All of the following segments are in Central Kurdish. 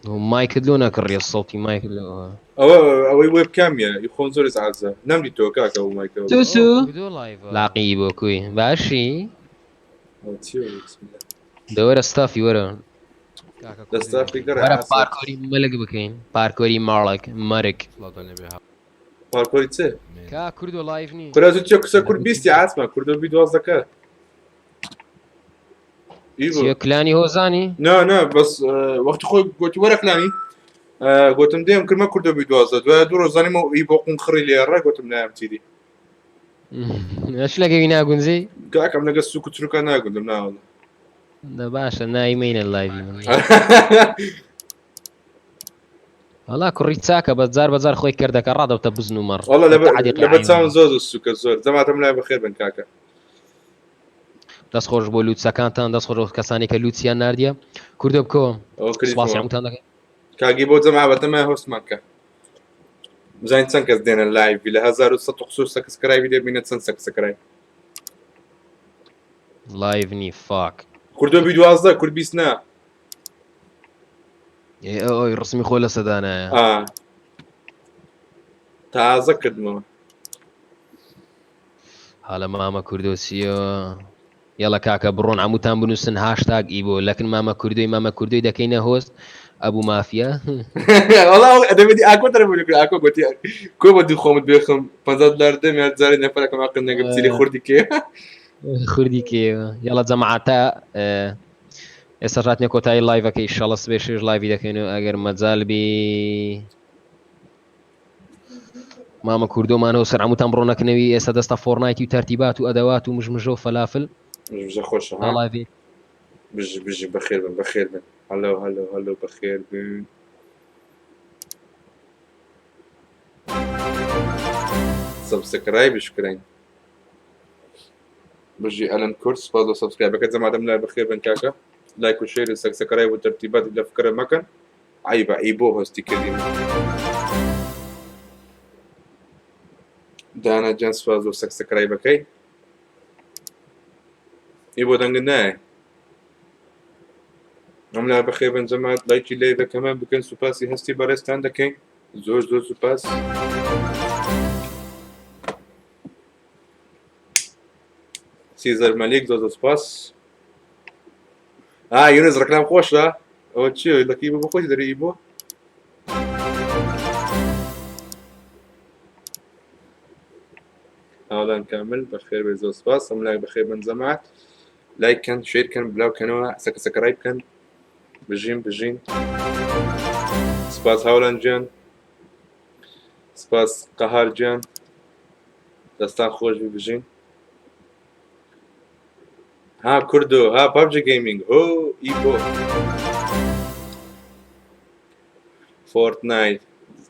مایکت لۆ نەکڕیە سەوتی مایکت لۆ ئەوە ئەوەی وێب کامیە ئی خۆم زۆر ئازە نەمدیتەوە کاکە ئەو مایکەوە توسو لاقی بۆ کوی باشی دەوەرە ستافی وەرە دەستافی گەڕێ وەرە پارکۆری مەلک بکەین پارکۆری ماڵک مەرگ پارکۆری چ کا کوردۆ لایڤ نی کورە تو چێ قسە کورد بیستی عاسمە کوردۆ بی دوازدەکە چیە کلانی هۆزانی؟ نا نا بەس وەختی خۆی گوتی وەرە کلانی گوتم دێم کردمە کوردە بی دوازدە دوای دوو ڕۆژ زانیم ئی بۆ قون خڕی لێ ڕێ گوتم نایم چیدی ئەش لەگەوی ناگونجی کاکەم لەگە سوک و چروکە ناگوندم ناوەڵە دە باشە ناوی مینە لایڤی من وەڵا کوڕی چاکە بە جار بەجار خۆی کردەکە ڕادەوتە بزن و مەڕ وەڵا لەبەر چاوم زۆر زۆر سوکە زۆر جەماعەتم لای بەخێر بن کاکە دەست خۆش بۆ لوتسەکانتان دەست خۆش کەسانی کە لوتسیان ناردیە کوردە بکەوە سپاسی هەمووتان دەکەین کاگی بۆ جەماعە بەتەمای هۆستمان کە بزانین چەند کەس دێنە لایڤی لە 1100 قسوور سەکسکرایبی دەبینە چەند سەکسکرای لایڤ نی فاک کوردۆ بی دوازدە کورد بیست نا ئەوی ڕسمی خۆ لە سەدانایە تازە کردمەوە هالە مامە کوردۆ چییە یەڵە کاکە بڕۆن عموتان بنووسن هاشتاگ ئی بۆ لەکن مامە کوردۆی مامە کوردۆی دەکەینە هۆست ئەبوو مافیا دەبێتی ئاکۆ دەرە ئاکۆ گوتی کۆ بە دوو خۆمت بێخم 50 دلار دەم یان جارێ نەفەرەکەم عقل نەگەم چیری خوردی کێ خوردی کێ یەڵە جەماعەتە ئێستا هاتنە کۆتایی لایڤەکە ئیشەڵە سبێ شێش لایڤی دەکەین و ئەگەر مەجال بی مامە کوردۆمانەوە سەر عموتان بڕۆ نەکنەوی ئێستا دەستە فۆرنایتی و تەرتیبات و ئەدەوات و مژمژە و فەلافل مژمژە خۆشە ها لایڤی بژی بژی بەخێر بن بەخێر بن هەلۆ هەلۆ هەلۆ بەخێر بن سبسکرایبش کراین بژی ئەلەن کورد سپاس بۆ سبسکرایبەکە جەماعەتم لای بەخێر بن کاکە لایک و شێر و سەکسەکرایب و تەرتیبات لە فکرە مەکەن عیبە ئی بۆ هۆستی کردین دانا جان سپاس بۆ سەکسەکرایبەکەی ئی بۆ دەنگت نایە ئەم لا بەخێر بن جەماعەت لایکی لایڤەکەمان بکەن سوپاسی هەستی بەڕێزتان دەکەین زۆر زۆر سوپاس سیزەر مەلیک زۆر زۆر سوپاس ئا یونس ڕکلام خۆشە ئەوە چیە لەکی بۆ خۆش دەری بۆ ئاڵان کامل بەخێر بێ زۆر سپاس ئەم لای بەخێر بن جەماعەت لایک کەن شێر کەن بلاو کەنەوە سەکە سەکەڕای بکەن بژین بژین سپاس هاولان گیان سپاس قەهار گیان دەستان خۆش بی بژین ها کوردۆ ها پبجی گەیمینگ هۆ ئی بۆ فۆرتنایت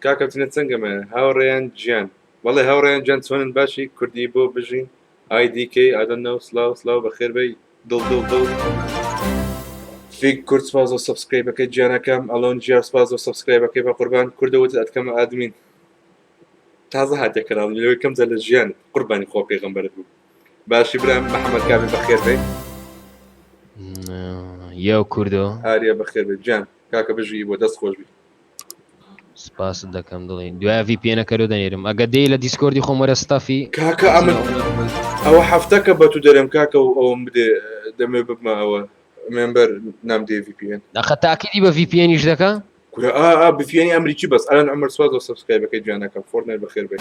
کاکە بچینە چەند گەمە هاوڕێیان گیان بەڵێ هاوڕێیان گیان چۆنن باشی کوردی بۆ بژین IDK I don't know سلاو سلاو بەخێر بێی دڵ دڵ دڵ فیگ کورد سپاس بۆ سبسکرایبەکەی گیانەکەم ئەلۆن جیار سپاس بۆ سبسکرایبەکەی بە قوربان کوردە وتت ئەتکەمە ئادمین تازە هاتیە کەناڵ لەوەی کەم جار لە ژیان قوربانی خۆ پێغەمبەرت بوو باشی برام محەممەد کامی بەخێر بێ یاو کوردۆ ئاریا بەخێر بێ گیان کاکە بژی بۆ دەست خۆش بی سپاست دەکەم دڵی دوای ڤی پێنەکەرۆ دەنێرم ئەگە دێی لە دیسکۆردی خۆم وەرە ستافی کاکە ئەمن ئەوە هەفتەکە بە تو دەرێم کاکە و ئەوم بدێ دەمێ ببمە ئەوە مێمبەر نام دێ ڤی پی ئێن دەخە تاکیدی بە ڤی پێنیش دەکا کورە ئا ئا بفیێنی ئەمریکی بەس ئەلەن عمر سواز بۆ سبسکرایبەکەی گیانەکەم فۆرتنایت بەخێر بێی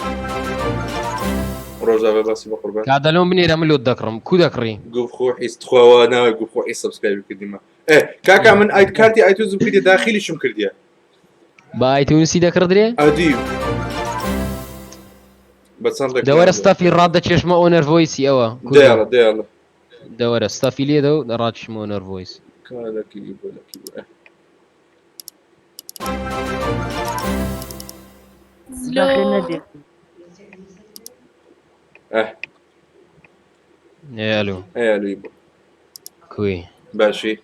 ڕۆژاڤا باسی بە قوربان کا دەلۆم بنێرە من لۆت دەکڕم کو دەکڕی گوف خۆ حیز تخواوە ناوێ گوف خۆ حیز سبسکرایبی کردیمە ئێ کاکا من ئایت کارتی ئایتونزم کردیە داخیلیشم کردیە بە ئایتونسی دەکڕدرێ ئەدی بە چەند ڕێک دەوەرە ستافی ڕات دەچێشمە ئۆنەر ڤۆیسی ئەوە کوردە دێڵە دێڵە دەوەرە ستافی لێدە و ڕاتشمە ئۆنەر ڤۆیس کارەکی بۆ لەکی بۆ ئێ. داخل نەدێت ئه ئێ ئەلو ئێ ئەلوی بۆ کوی باشی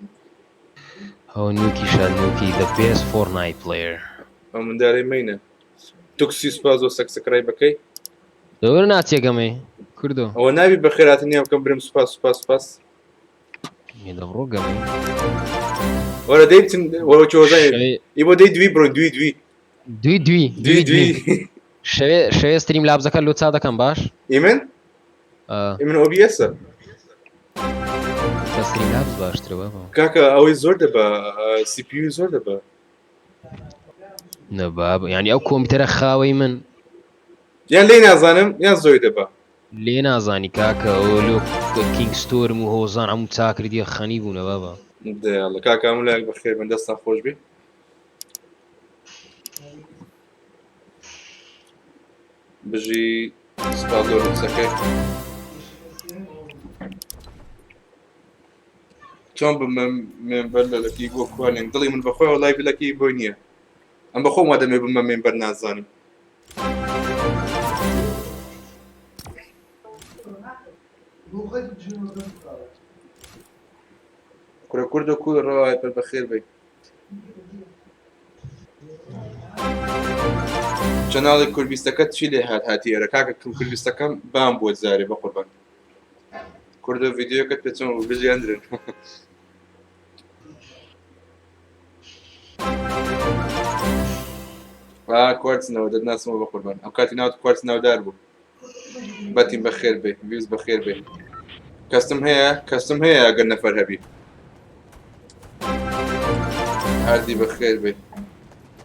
ئەو نوکیشە نوکی the best Fortnite player ئەو مندارەی مینە توکسی سوپاس بۆ سەکسکرایبەکەی دەوەرە ناچێگەمەی کوردۆ ئەوە ناوی بەخێراتن نیان بکەم برم سوپاس سوپاس سوپاس دەبڕۆ گەمەی. وەرە دەی بچن وەرە چۆزای شەوێ ئی بۆ دەی دوی بڕۆین دوی دوی دوی دوی دوی دوی دوی دوی شەوێ شەوێ ستریم لابزەکە لۆ چا دەکەم باش ئی من ئا ئی من OBS-ە بە ستریم لابز باشترە بابا کاکە ئەوەی زۆر دەبە CPU زۆر دەبە نە بابا یعنی ئەو کۆمپیوتەرە خاوەی من یان لێی نازانم یان زۆی دەبە لێ نازانی کاکە ئەوە لۆ کینگ ستۆرم و هۆزان هەموو چاکردیە خەنی بوونە بابا دەیاڵە کاکە هەموو لایەک بەخێر بن دەستان خۆش بی بژی سپاس زۆر قسەکەی چۆن بمە member لە لەکی بۆ کوانێن دڵی من بەخۆی وەڵای بلەکی بۆی نییە ئەم بەخۆم وا دەمێ بمە member نازانم کورە کوردە کو ڕەوای پر بەخێر بی channel ی کوردبیستەکەت چی لێ هات هاتی ئێرە کاکە کوردبیستەکەم بام بووە جارێ بە قوربان کوردە ڤیدیۆکەت پێ چۆن بوو بژی ئەندرن کوارتزنەوە دەتناسمەوە بە قوربان ئەو کاتی ناوت کوارتز ناودار بوو بەتیم بەخێر بێ ویز بەخێر بێ کەستم هەیە کەستم هەیە ئەگەر نەفەر هەبی هاردی بەخێر بێ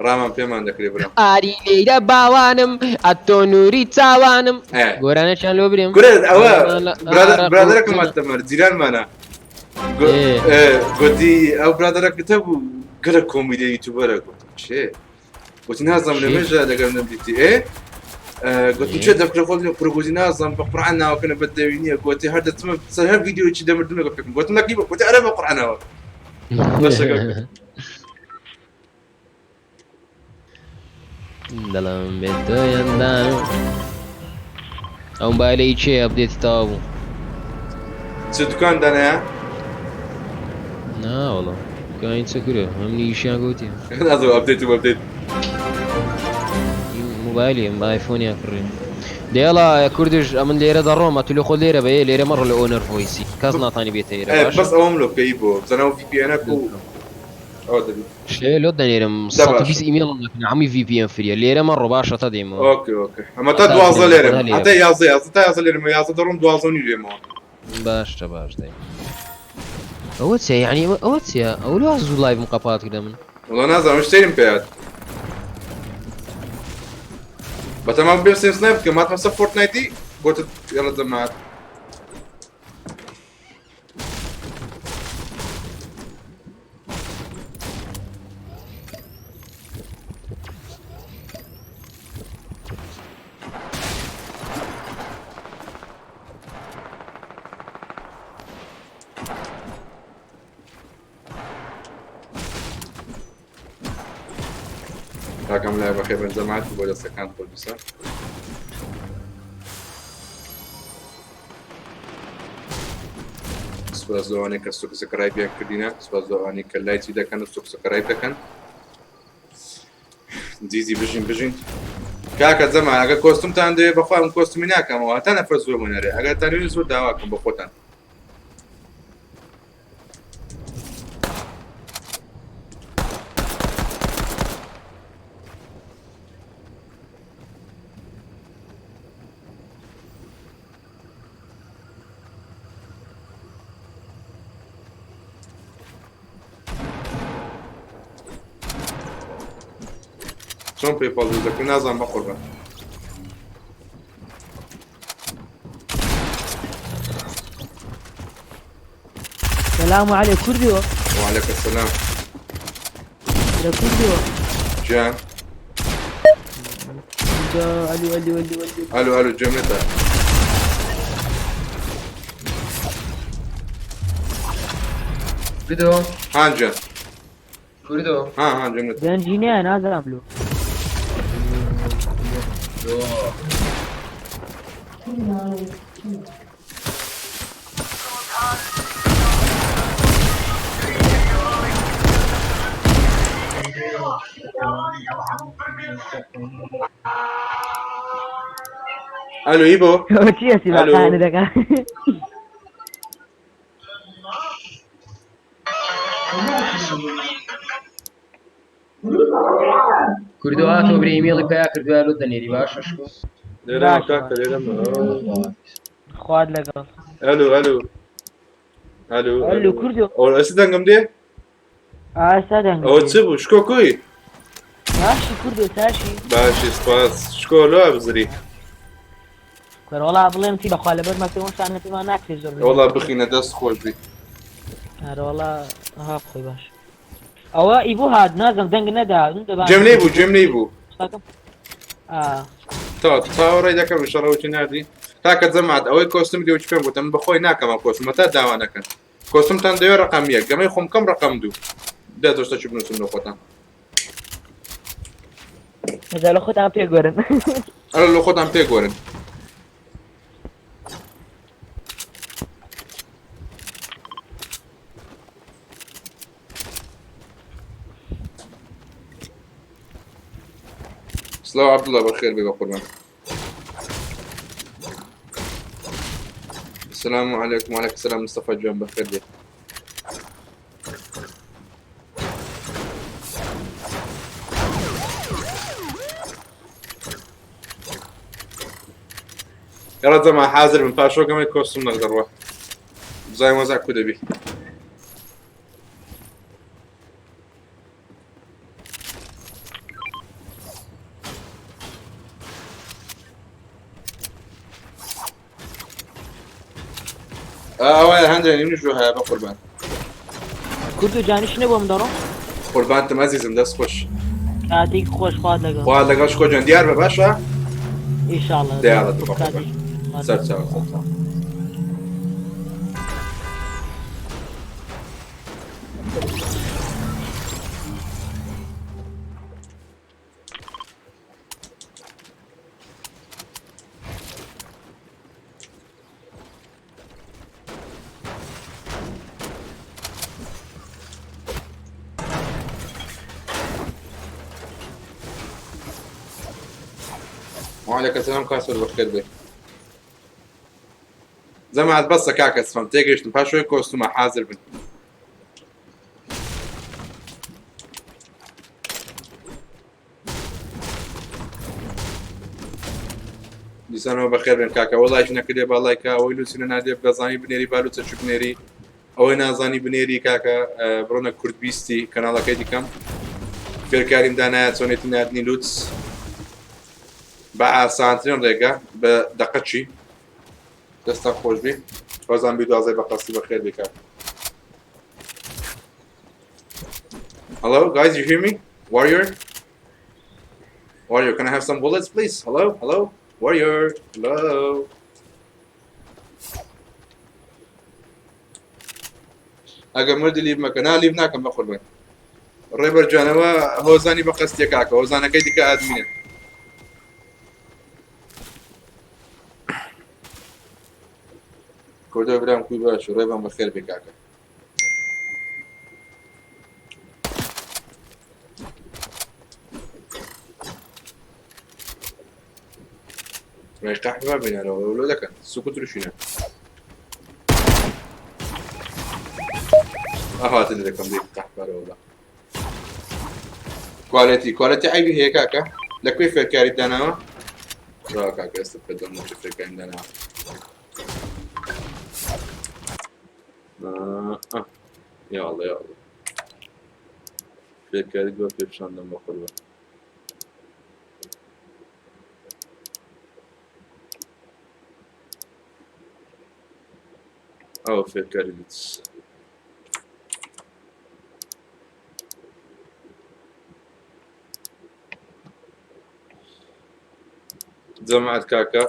ڕامان پێمان دەکرێ برا ئاری لێرە باوانم ئەتۆ نوری چاوانم ئێ. گۆرانێکیان لۆ برێم کورە ئەوە ئارە برادەرەکەم هاتەمەر جیرانمانە ئێ. گوتی ئەو برادەرەکەتە بوو گەلە کۆمیدی یوتیوبەرە گوتم چێ گوتی نازانم لە چێ؟ مێژە لەگەڵ نەمدیتی ئێ گوتم ئێ. چێ دەکرێ خۆت کوڕە گوتی نازانم بە قورعان ناوەکە بە دەوی نییە گوتی هەر دەچمە سەر هەر ڤیدیۆیەکی دەمردم لەگەڵ پێکم گوتم لەکی بوو گوتی ئەرێ بە قورعانەوە بەشەکە دەڵم بێ تۆیاندان ئەو مۆبایلەی کێ update ی تەواو بوو چ دوکان دانایە ناوەڵا دوکانی چ کورە هەمنی ئیشیان گوتی نازم update و update مۆبایلی ئایفۆنیان کڕی دێڵا کوردش ئەمن لێرە دەڕۆم ئەتو لە خۆ لێرە بە لێرە مەڕۆ لە owner voice ی کەس ناتانی بێتە ئێرە باشە بەس ئەوەم لۆ بکەی بۆ بزانەوە VPN و ئەوە دەبی شەوێ لۆت دەنێرم دە باشە 120 ئیمێڵم دەکەن هەمووی VPN free ە لێرە مەڕۆ باشە تا دێمەوە okay okay ئەمە تا تا 12 درێم لێرم خۆدا لێرە هەتا 11 11 تا 11 لێرم 11 دەڕۆم 12 نیو لێمەوە باشە باش دەی ئەوە چیە یعنی ئەوە چیە ئەو لۆ زوو live م قەپات کردە من وەڵا نازانم سەیرم پێ هات بەتەمام بێم سێم snipe بکەم هاتمە سەر Fortnite ی گوتت یاڵە جەماعەت کاکەم لای بەخێر بن جەماعەت بۆ دەستەکان کوردستان سپاس لەوانەی کە subscribe یان کردینە سپاس لەوانەی کە لایکی دەکەن و subscribe دەکەن جیزی بژین بژین کاکە جەما ئەگە costume تان دەوێ بەخوا من costume ی ناکەمەوە هەتا نەفەر زۆر بنەرێ ئەگەر تانوێ زۆر داواکەم بە خۆتان چۆن PayPal دروست دەکەن نازانم بەقوربان سلام عليك كرديو وعليك السلام يا كرديو جان الو الو الو الو الو الو جملتها کوردۆ ها جان کوردۆ ها ها جملتها دەنجینە نازانم لۆ الو ايبو چییە سیباقانە دەکا کوردۆ هاتۆ برێ ئیمێڵی پیا کردوە لۆت دەنێری باشە شکۆ لێرەمە باشە کاکە لێرەمە خوات لەگەڵ. ئەلو ئەلو ئەلو ئەلو ئەلو کوردۆ ئەوە ئێستا دەنگم دێ ئاستا دەنگت ئەوە دێ. چ بوو شکۆ کوی باشی کوردۆ تاشی باشی سپاس شکۆ لۆ بزری کورە وەڵا بڵێم چی بەخوا لەبەر مەکتەبم شانە پێمان ناکرێ زۆر بڵێم وەڵا بخینە دەست خۆش بی ئەرە وەڵا ها خۆی باش ئەوە ئیبو هات نازم دەنگ نەدا من دەبان جێم لێ بوو جێم لێ بوو قسەکەم ئا تا تاوەڕێ دەکەم شەڕەوتی ناردی تاکە جەماعەت ئەوەی کۆستم دێ و چ پێم گوتم بەخۆی ناکەمە کۆستمە تا داوا نەکەن کۆستمتان دەوێ ڕقم یەک گەمەی خۆم کەم ڕقم دوو دە دۆستە چ بنووسم لە خۆتان ئەجا لە خۆتان پێ گۆرن ئەرە لە خۆتان پێ گۆرن سلاو عبدالله بەخێر بێ بە قوربان السلام عليكم وعليكم السلام مصطفى جوان بخير بێ يلا زما حاضر من پاشۆ گەمەی کۆستم نەک دەڕوە بزانین وەزع کو دەبی ئەوە هەندێک منیش هەیە بە قوربان کوردۆ جانیش نەبووم دەڕۆم قوربانتم ئەزیزم دەست خۆش کاتێک خۆش خوات لەگەڵ خوا لەگەڵ شکۆ جان دیار بە باشە ئینشاءاللە دیارە بە قوربان کاتێک سەر چاو سەر چاو وعليك السلام کاسر بەخێر بێ جەماعەت بەسە کاکە سفەم تێگەیشتم پاشۆی کۆستومە حاضر بن دیسانەوە بەخێر بێن کاکە وەڵایش نەکردێ با لایکە ئەوەی لوسینە نادێ بەزانی بنێری با لوچە چ بنێری ئەوەی نازانی بنێری کاکە بڕۆنە کورد بیستی کەناڵەکەی دیکەم فێرکاریم دانایە چۆنێتی ناردنی لوتس بە ئاسانترین ڕێگە بە دەقەچی دەستان خۆش بی بەزان بی دوازای بە قەستی بەخێر بێ کاکە Hello, guys, you hear me? Warrior? Warrior, can I have some bullets, please? Hello, hello, Warrior, hello. ئەگەر مردی leave مەکە نا leave ناکەم بە قوربان ڕێبەر جانەوە هۆزانی بە قەستیە کاکە هۆزانەکەی دیکە admin ە کوردە برام کوی باش ڕێبان بەخێر بێ کاکە ڕێی قەحبە بینەرەوە لۆ دەکەن سوک و ترشینە ئەهاتە لێ دەکەم لێ قەحبەرەوە quality quality عیبی هەیە کاکە لە کوێ فێرکاری داناوە ڕا کاکە ئێستا پێدەم چ فێرکاری داناوە آه. یا الله یا الله فێرکاری دووە پێ پیشاندەم بە قوربان ئەوە فێرکاری لوتس جەماعەت کاکە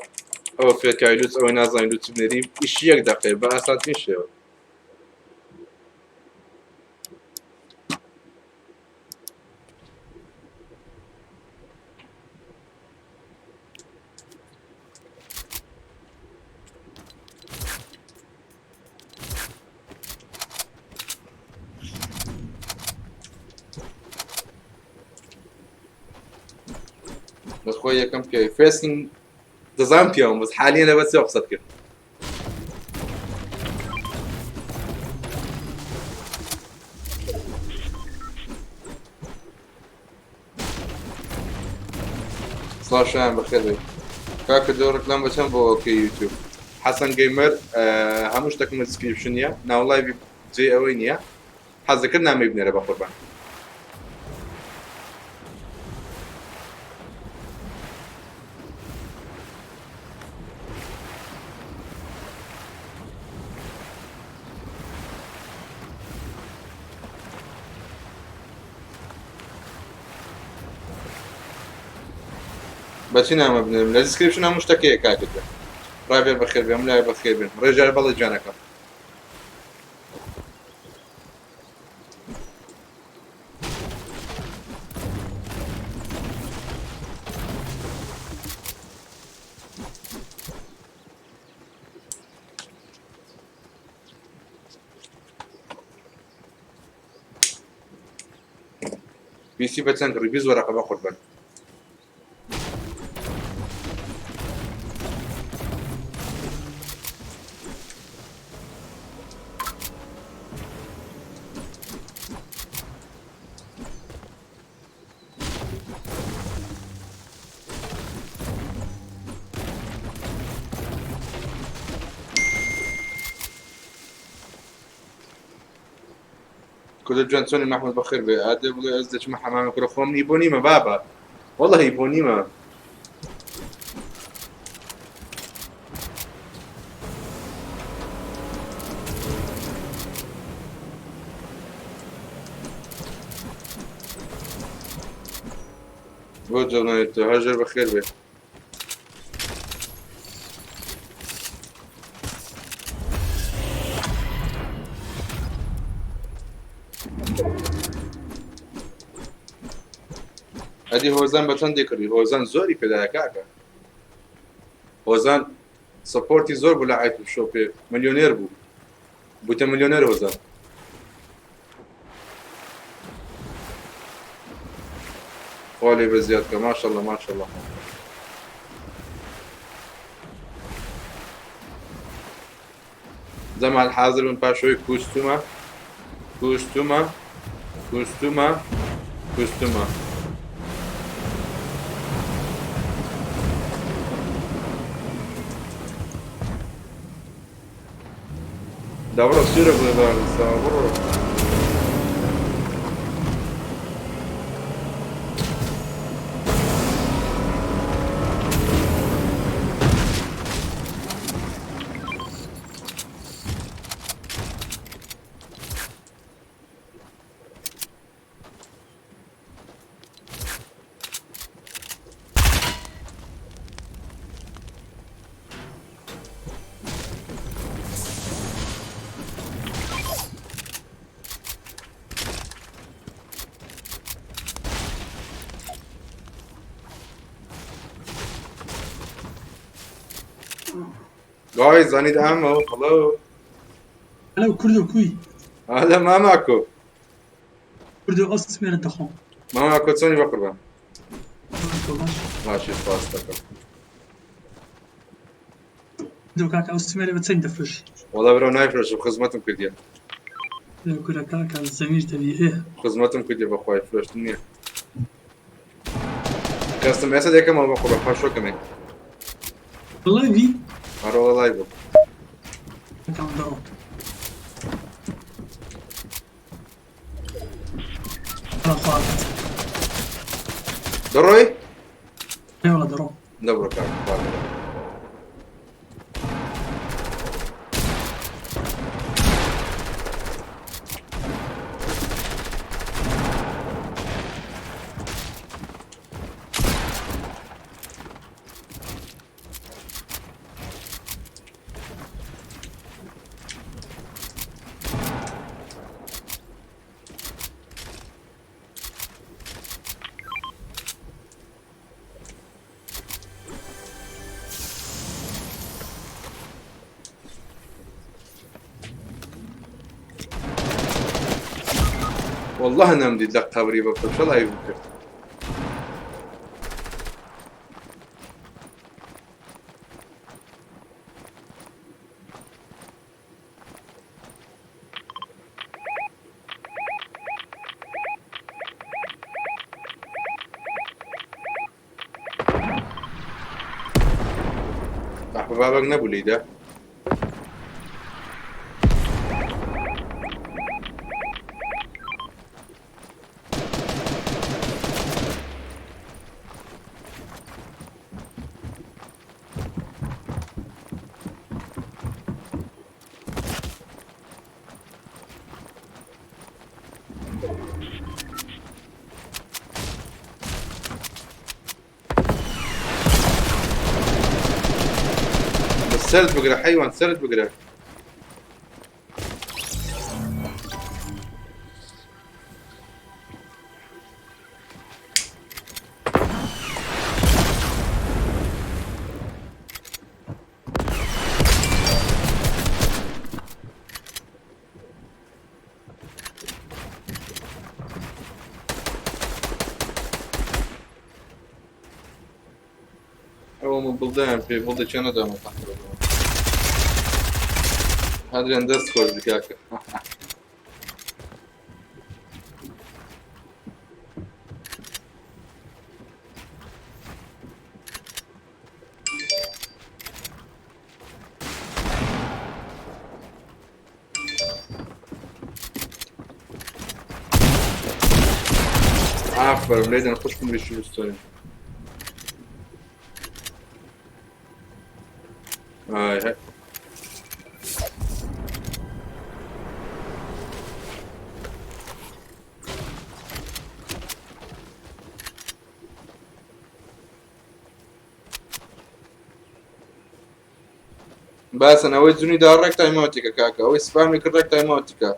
ئەوە فێرکاری لوتس ئەوەی نازانین لوتس بنێری ئیشی یەک دەقەیە بە ئاسانترین شێوە بەس خۆی یەکەم پیاوی فێسن دەزانم پیاوم بەس حالیە لەبەر چێ قسەت کرد سڵاو شایان بەخێر بێی. کاکە دۆ ڕکلام بە چەند بۆ ئۆکەی یوتیوب حەسەن گەیمەر هەموو شتەکم لە description نییە ناو live ی جێی ئەوەی نییە حەز دەکرد نامەی بنێرە بە قوربان. بەچی نامە بنێرم لە description هەموو شتەکەیە کاکە گیان ڕابێر بەخێر بێم لای بەخێر بێن ڕێژار بەڵێ گیانەکەم پیسی بە چەند کڕی 20 وەرەقە بە قوربان. کوردە جوان چۆنی مەحمود بەخێر بێ ئادێ بڵێ ئەز دەچمە حەمامە کورە خۆم نی بۆ نیمە بابە وەڵی بۆ نیمە بۆ جەڵێت هەژەر بەخێر بێ ئەدی هۆزان بە چەندێ کڕی هۆزان زۆری پێدایە کاکە هۆزان support ی زۆر بوو لە item shop ێ ملیۆنێر بوو بووتە ملیۆنێر هۆزان خوا لێ بە زیاد کە ماشەڵڵە ماشەڵڵە زەمان حاضر بن پاشەوەی کوستومە کوستومە کوستومە کوستومە دەبڕۆ سوورە بڵێ بە بڕۆ. Guys, I need ammo. Hello. Hello کوردۆ کوی؟ هلا ماماکو. کوردۆ ئەو سمێرە دەخۆم. ماماکو چۆنی بەقوربان؟ ماماکۆ باش. باشی سپاس دەکەم. کوردۆ کاکە ئەو سمێرە بە چەند دەفرۆشی؟ وەڵا برا نایفرۆشم خزمەتم کردیە. لەو کورە کاکە زەمیر دەبی ئێ. خزمەتم کردیە بەخوای فرۆشتن نییە. کەستم ئێستا دەکەمەوە بەقوربان پاشۆ کەمێک. live ی؟ ئەرە وەڵا live م. کاکە دەڕۆم. دەڕۆی؟ ئێوە دەڕۆم. دەبڕۆ کاک خوا لەگەڵ. والله نەمدیت لە قەبری بە پرشە live کرد. بابەک نەبوو لیدا. بس سرد بقرا حيوان سرد بقرا. ئەوە من بڵدەیان پێ بڵدەکیان نەدامە هەدرێن دەست خۆش بکاکە. ئافەرم لێدەن خوشکم ریشی بستۆنێ. ئای هەی. باسن ئەوەی جونی دا ڕێک تایماوتیکە کاکە، ئەوەی سپامی کرد ڕێک تایماوتیکە.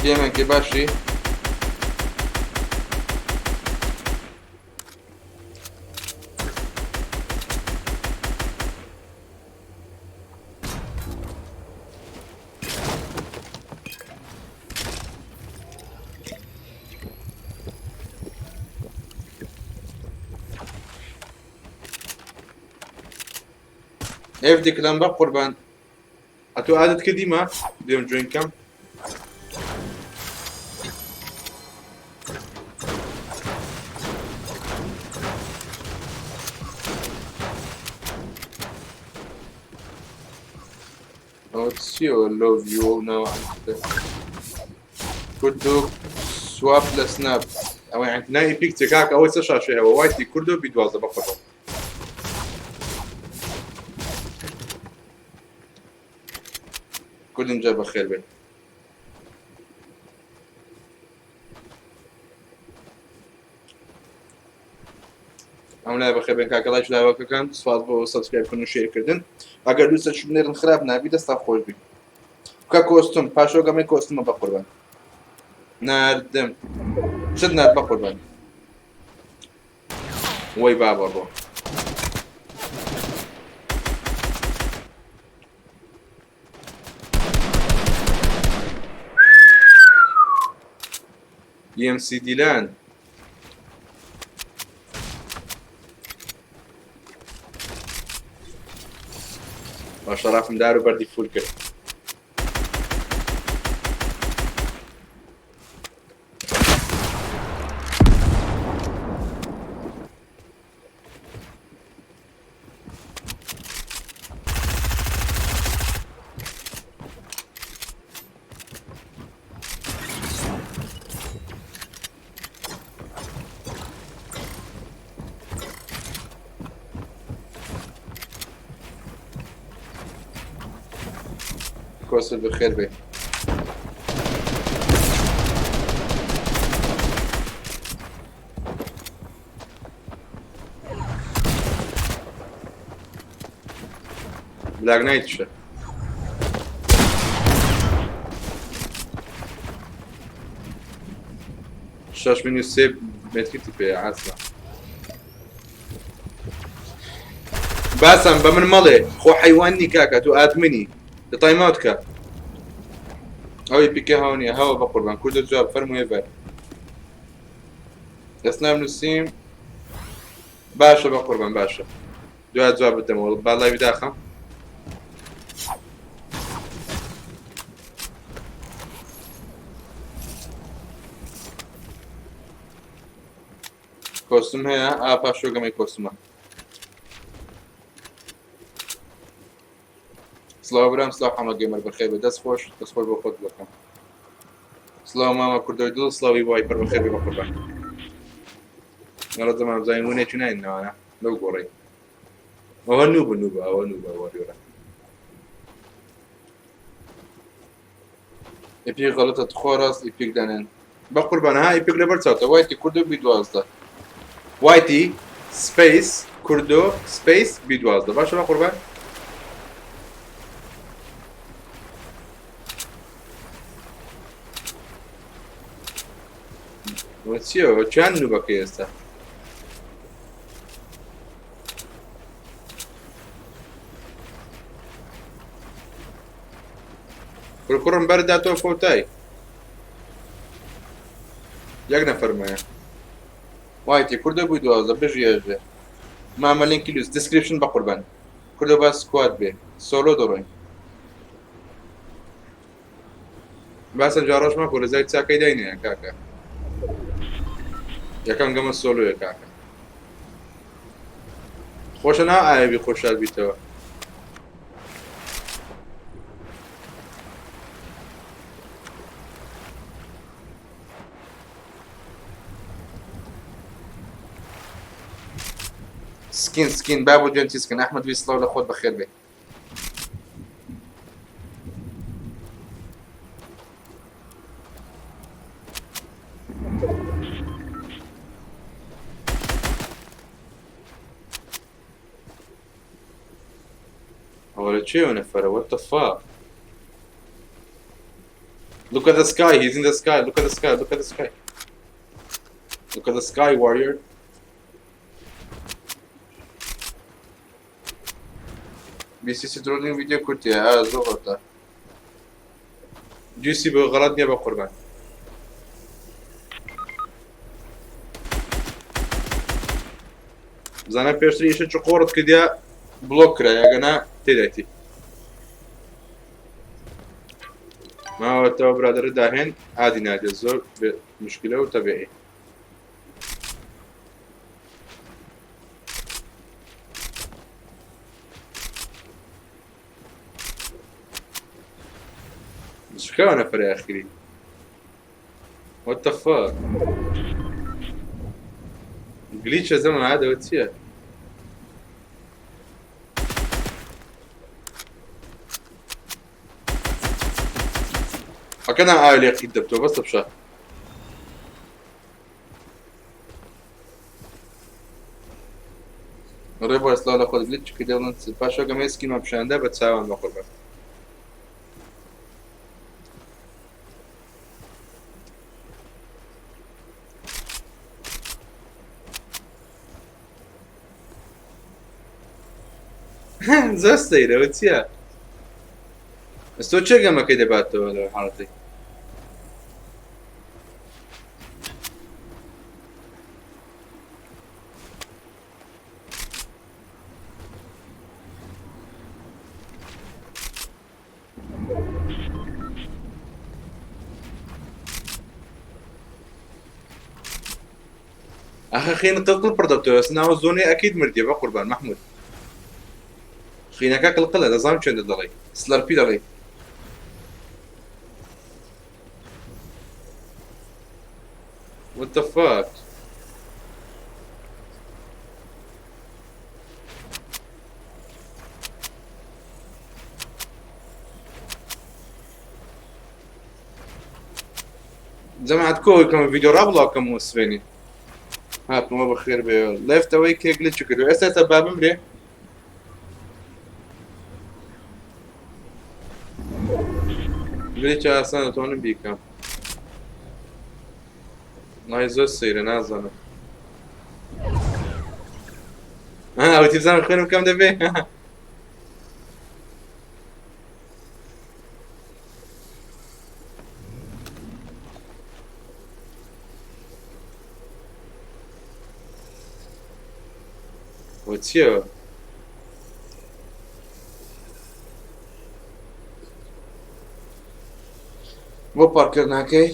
گێمێکی باشی. ئێف دیکلان بە قوربان ئەتۆ عادەت کردیمە دێم جوین کەم. ئەوە چیەوە لۆڤ یو ناوە کوردو سواپ لە سناپ ئەوە ناوی پیکچە کاکە، ئەوەی چە شاشەی هەوە وایتی کوردۆ بی 12 بە قوربان. کوردم جا بەخێر بێن. ئەم لای بەخێر بێن کاکە، لایک لاوەکەکان سوپاس بۆ سبسکرایب کردن و شێرکردن. ئەگەر دوو سەر بنێرن خراپ نابی، دەستا خۆش بی. بکە کۆستم پاشۆ گەمەی کۆستمە بە قوربان. ناردم چت نارد بە قوربان؟ وەی بابە ڕۆ. EMC دیلان باشە، ڕافم دار و بەردی فول کرد. کۆسر بەخێر بێ. بلاک نایتشە شەش منی سێ متریتی پێ عاسە. باسم بە من مەڵێ خۆ حەیوان نی کاکە، تۆ ئادمنی لە تایماوت کە ئەوەی پیکە هاو نییە هەوە بە قوربان. کوردە جواب فەرمووێ بەر دەستنام نووسیم. باشە بە قوربان، باشە دوای جواب بدەمەوە با لای بداخەم. کۆستم هەیە ئا پاشۆ گەمەی کۆستمە سڵاو برام سڵاو حەمە گەمەر بەخێر بێ دەست خۆش دەست خۆش بۆ خۆت بکەم سڵاو مامە کوردۆی دڵ سڵاوی وای پەر بەخێر بێ بە قوربان نەڕە زەمان بزانین ونێکی ناین نەوانە لەو گۆڕی ئەوە نوو بە نوو بە ئەوە نوو بە وەریۆرە ئیپیک غەڵەتە تخوا ڕاست ئیپیک دانێن بە قوربان ها ئیپیک لەبەر چاوتە وایتی کوردۆ بی 12 وایتی سپەیس کوردۆ سپەیس بی 12 باشە بە قوربان ئەوە چییە چیان نوبەکەی ئێستا کوڕ کوڕم بەردا تۆ فەوتای یەک نەفەرمایە وایتی کوردە بووی 12 بژی ئەژێ مامە لینکی لوس دیسکریپشن بە قوربان کوردە با سکواد بێ سۆلۆ دەڕۆین باسە جاڕۆژ مەکۆ لە زای چاکەی داینێ کاکە یەکەم گەمە سۆلۆیە کاکە خۆشە نا ئاوی خۆشار بیتەوە سکین سکین بابو جنتی سکین ئەحمد وی سڵاو لە خۆت بەخێر بێ ئەوە لە کوێوە نەفەرە what the fuck Look at the sky he's in the sky look at the sky look at the sky Look at the sky warrior BCC درۆنی ڤیدیۆ کورتیە ئا زۆر غەڵەتە جیسی بۆ غەڵەت نییە بە قوربان بزانە پێشتر ئیشە چ قۆڕت کردیا بڵۆک کرا یاگەنا تێدایتی ماوەتەوە برادەرە داهێن ئادی نادێت زۆر مشکلە و تەبیعی شكون نفر اخري What the fuck جليتش يا زلمه عادة وتسيا أكنا عائلة قدبتو بس بشهر ڕێبوار سڵاو لە خۆت گلچ کردی دڵن پاشا گەمەی سکینمان پیشاندا بە چاوان بە قوربان زۆر سەیرەوە چییە ئەستۆ چێ گەمەکەی دەباتەوە لە حاڵەتی ئەخە خین قڵقڵ پڕ دەبتەوە ناوە زۆنێ ئەکید مردیە بە قوربان محمود خینەکە قڵقلە دەزانم چێندە دەڵێ سلەرپی دەڵێ What the fuck? جەماعەت کۆ کەم ڤیدیۆ ڕا بڵاو کەم و سوێنی هاتمەوە بەخێر بێ لێفتەوەی کێک لە چ کردو ئێستا تا با بمرێ گلێکی ئاسان دەتوانم بیکەم وڵای زۆر سەیرە نازانم ئەوتی بزانم خوێنم کەم دەبێ وە چییە؟ بۆ پارکەر ناکەی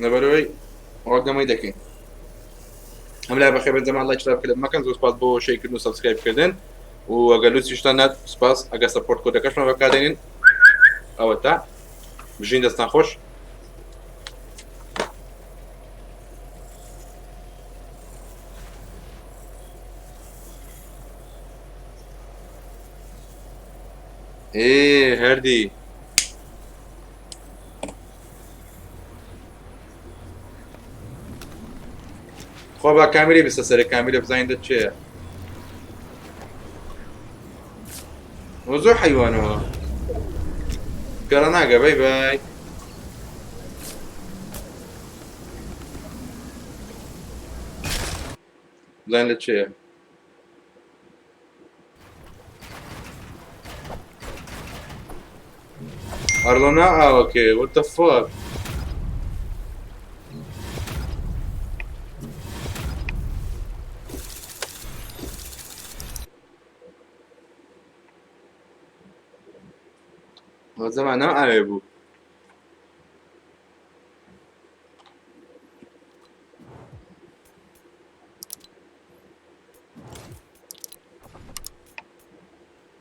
لەبەرەوەی ڕەگەمەی دەکەین. هەم لای بەخێر بن جەماعەت لایک شتار بکەن مەکەن زۆر سپاس بۆ share کردن و subscribe کردن و ئەگەر لوتفیشتان نات سپاس ئەگەر support code ەکەشمان بەکاردێنین ئەوە تا بژین دەستان خۆش ئێ هەردی خوا با کامیرەی بستە سەرێ کامیرە بزانین دە چێە ئەوە زۆر حەیوانەوە گەڕە ناگە بای بای بزانین لە چێە ئەرڵۆنا ئاوەکەی what the fuck زەمان ناو ئاوێ بوو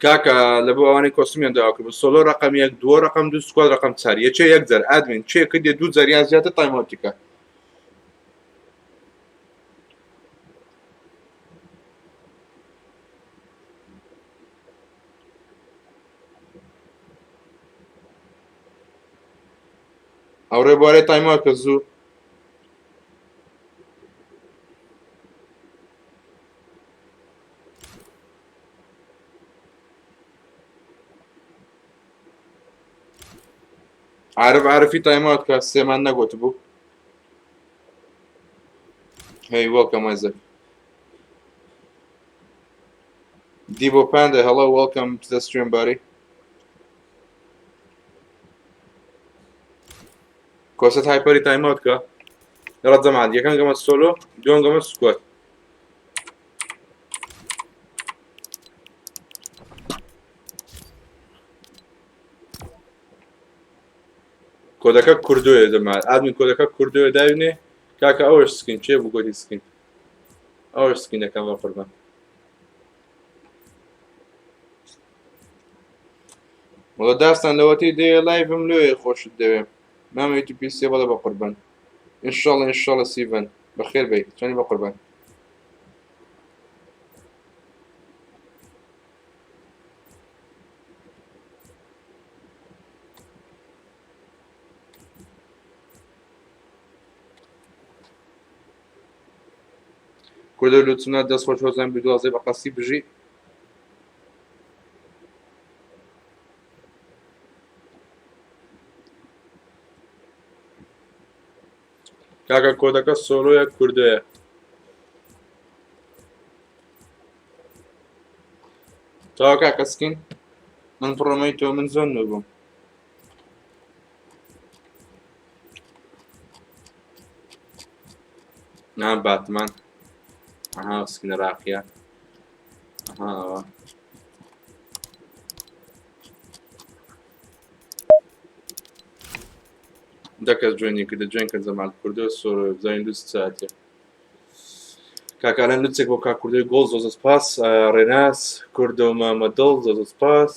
کاکە لە بۆ ئەوانەی کۆستمیان داوا کرد سۆلۆ ڕقم یەک دووە ڕقم دوو squad ڕقم چار یەکێ یەک جار admin چێ کردێ دوو جار یان زیاتر time out ی کە ئەو ڕێبوارەی time out کە زوو عارف عارفی time out کە سێمان نەگوت بوو Hey, welcome Isaac. Debo Panda, hello, welcome to the stream, buddy. کۆسەت هایپەری time out کە لەڕەت جەماعەت یەکەم گەمە solo دووەم گەمە squad کۆدەکە کوردۆیە جەماعەت admin کۆدەکە کوردۆیە داوینێ کاکە ئەوەش skin چێ بوو گۆتی skin ئەوەش skin ەکەم بە قوربان وەڵا داستان لەوەتەی دێ live م لۆیە خۆشت دەوێ مامە یوتیوب پیسێ بەڵێ بە قوربان ئینشاڵڵا ئینشاڵڵا سیڤەن بەخێر بێی چۆنی بە قوربان کوردە لوتسنا دەست خۆش هۆزان بدوازێ بە قەستی بژی کاکە کۆدەکە سۆلۆیە کوردەیە تاوا کاکە سکین من پڕۆمەی تۆ من زۆر نوبووم نا باتمان ئەها سکینە ڕاقیە ئەها ئەوە دە کەس join ی کردە join کرد زەمان کوردە سۆر بزانین دوو ساعتێ کاکالان لوتسێک بۆ کاک کوردۆی گۆڵ زۆر زۆر سپاس ڕێناس کوردۆ مامە دڵ زۆر زۆر سپاس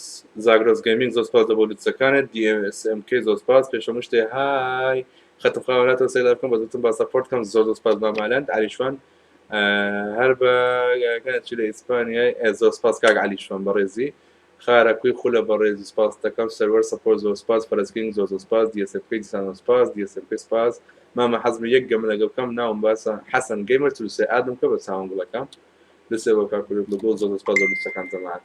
زاگرۆس گەیمینگ زۆر سپاس بۆ لوتسەکانت DMSMK زۆر سپاس پێش هەموو شتێ های خەتم خاوەناتەوە سەیر بکەم بەس وتم با support کەم زۆر زۆر سپاس مامالەند علی شوان هەر بە چی لە ئیسپانیای زۆر سپاس کاک علی شوان بەڕێزی خارە کوی خولە بەڕێزی سپاس دەکەم سەروەر support زۆر سپاس فەرەزکینگ زۆر زۆر سپاس DSFK دیسان زۆر سپاس DSFK سپاس مامە حەزمە یەک گەمە لەگەڵ بکەم ناوم باسە حەسەن گەیمەر 43 add م کە بە چاوم گوڵەکەم لسێ بۆ کاک کوردی گوڵ زۆر زۆر سپاس زۆر لوتسەکان جەماعەت.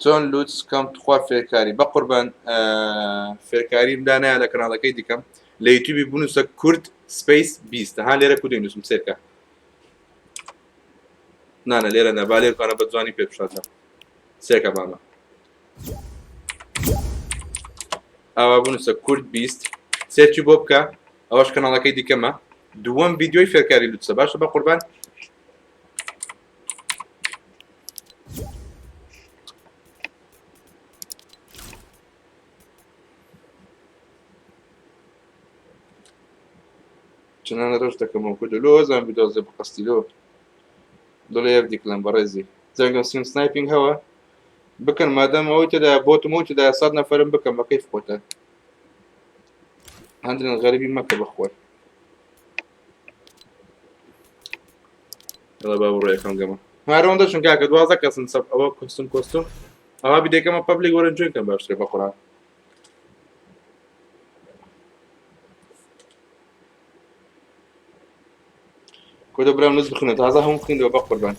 چۆن لوتس کەم تخوا فێرکاری بەقوربان فێرکاریم دانایە لە کەناڵەکەی دیکەم لە یوتیوبی بنووسە کورد space 20 ها لێرە کوردی نووسم سێرکە نانە لێرە نە با لێرکانە بە جوانی پێ پیشاندەم سێرکە مامە ئاوا بنووسە کورد 20 search ی بۆ بکە ئەوەش کەناڵەکەی دیکەمە دووەم ڤیدیۆی فێرکاری لوتسە باشە بە قوربان چنانە ڕەش دەکەمەوە کوردە لۆ زان بدۆزێ بە قەستی لۆ دڵێ یەک دیکلم بەڕێزی زەنگم سیم سنایپینگ هەوە بکەن مادەم ئەوەی تێدا بۆتم ئەوی تێدا سەد نەفەرم بکەم بە کەیف خۆتە هەندرن غەریبی مەکە بەخۆر یڵا با بڕۆ یەکەم گەمە هارەوەندە چون کاکە 12 کەسن سەب ئەوە کۆستم کۆستم ئەوە بیدەکەمە پبلیک وەرن جوێن کەم باشترە بە قورئان کۆدە برام نز بخنە تازە هەموو بخیندەوە بە قوربان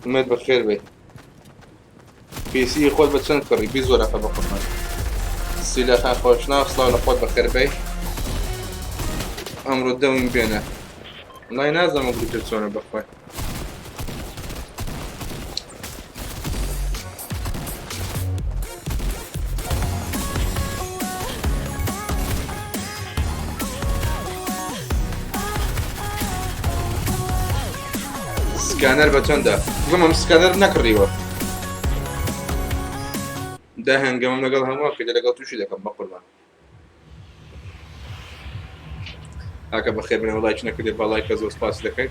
ئومێد بەخێر بێ پیسی خۆت بە چەند کڕی بی زۆرەکە بە قوربان سیلەخان خۆشناو سڵاو لە خۆت بەخێر بێ ئەمڕۆ دەوم بێنە وڵای نازانم گروپێ چۆنە بەخوای سکانەر بە چەندە بڵم سکانەر نەکڕیوە دە هەنگەمم لەگەڵ هەمووان کردە لەگەڵ تووشی دەکەم بە قوربان کاکە بەخێر بێن لایک نەکردێ با لایکە زۆر سپاسی دەکەین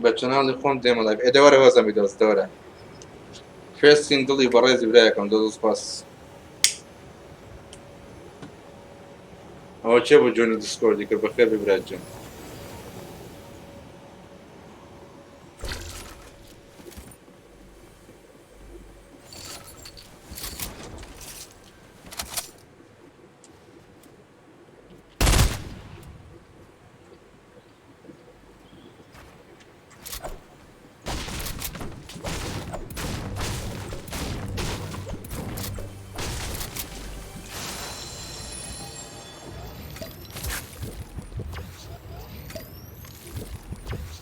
بە چەناڵی خۆم دێمە لایڤ ئێ دەوەرە هۆزەمی دۆست دەوەرە کوێستین دڵی بەڕێزی برایەکەم دۆ سپاس ئەوە چێ بۆ جۆنی دیسکۆردی کرد بەخێر بێ برا جۆن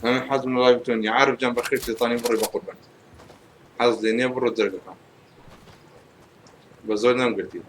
ئەمن حەزم لە لایڤ تۆ نییە عارف جان بەخێر تێتانی بڕی بە قوربان حەز لێ نییە بڕۆ جەرگەکان بە زۆر نەمگرتی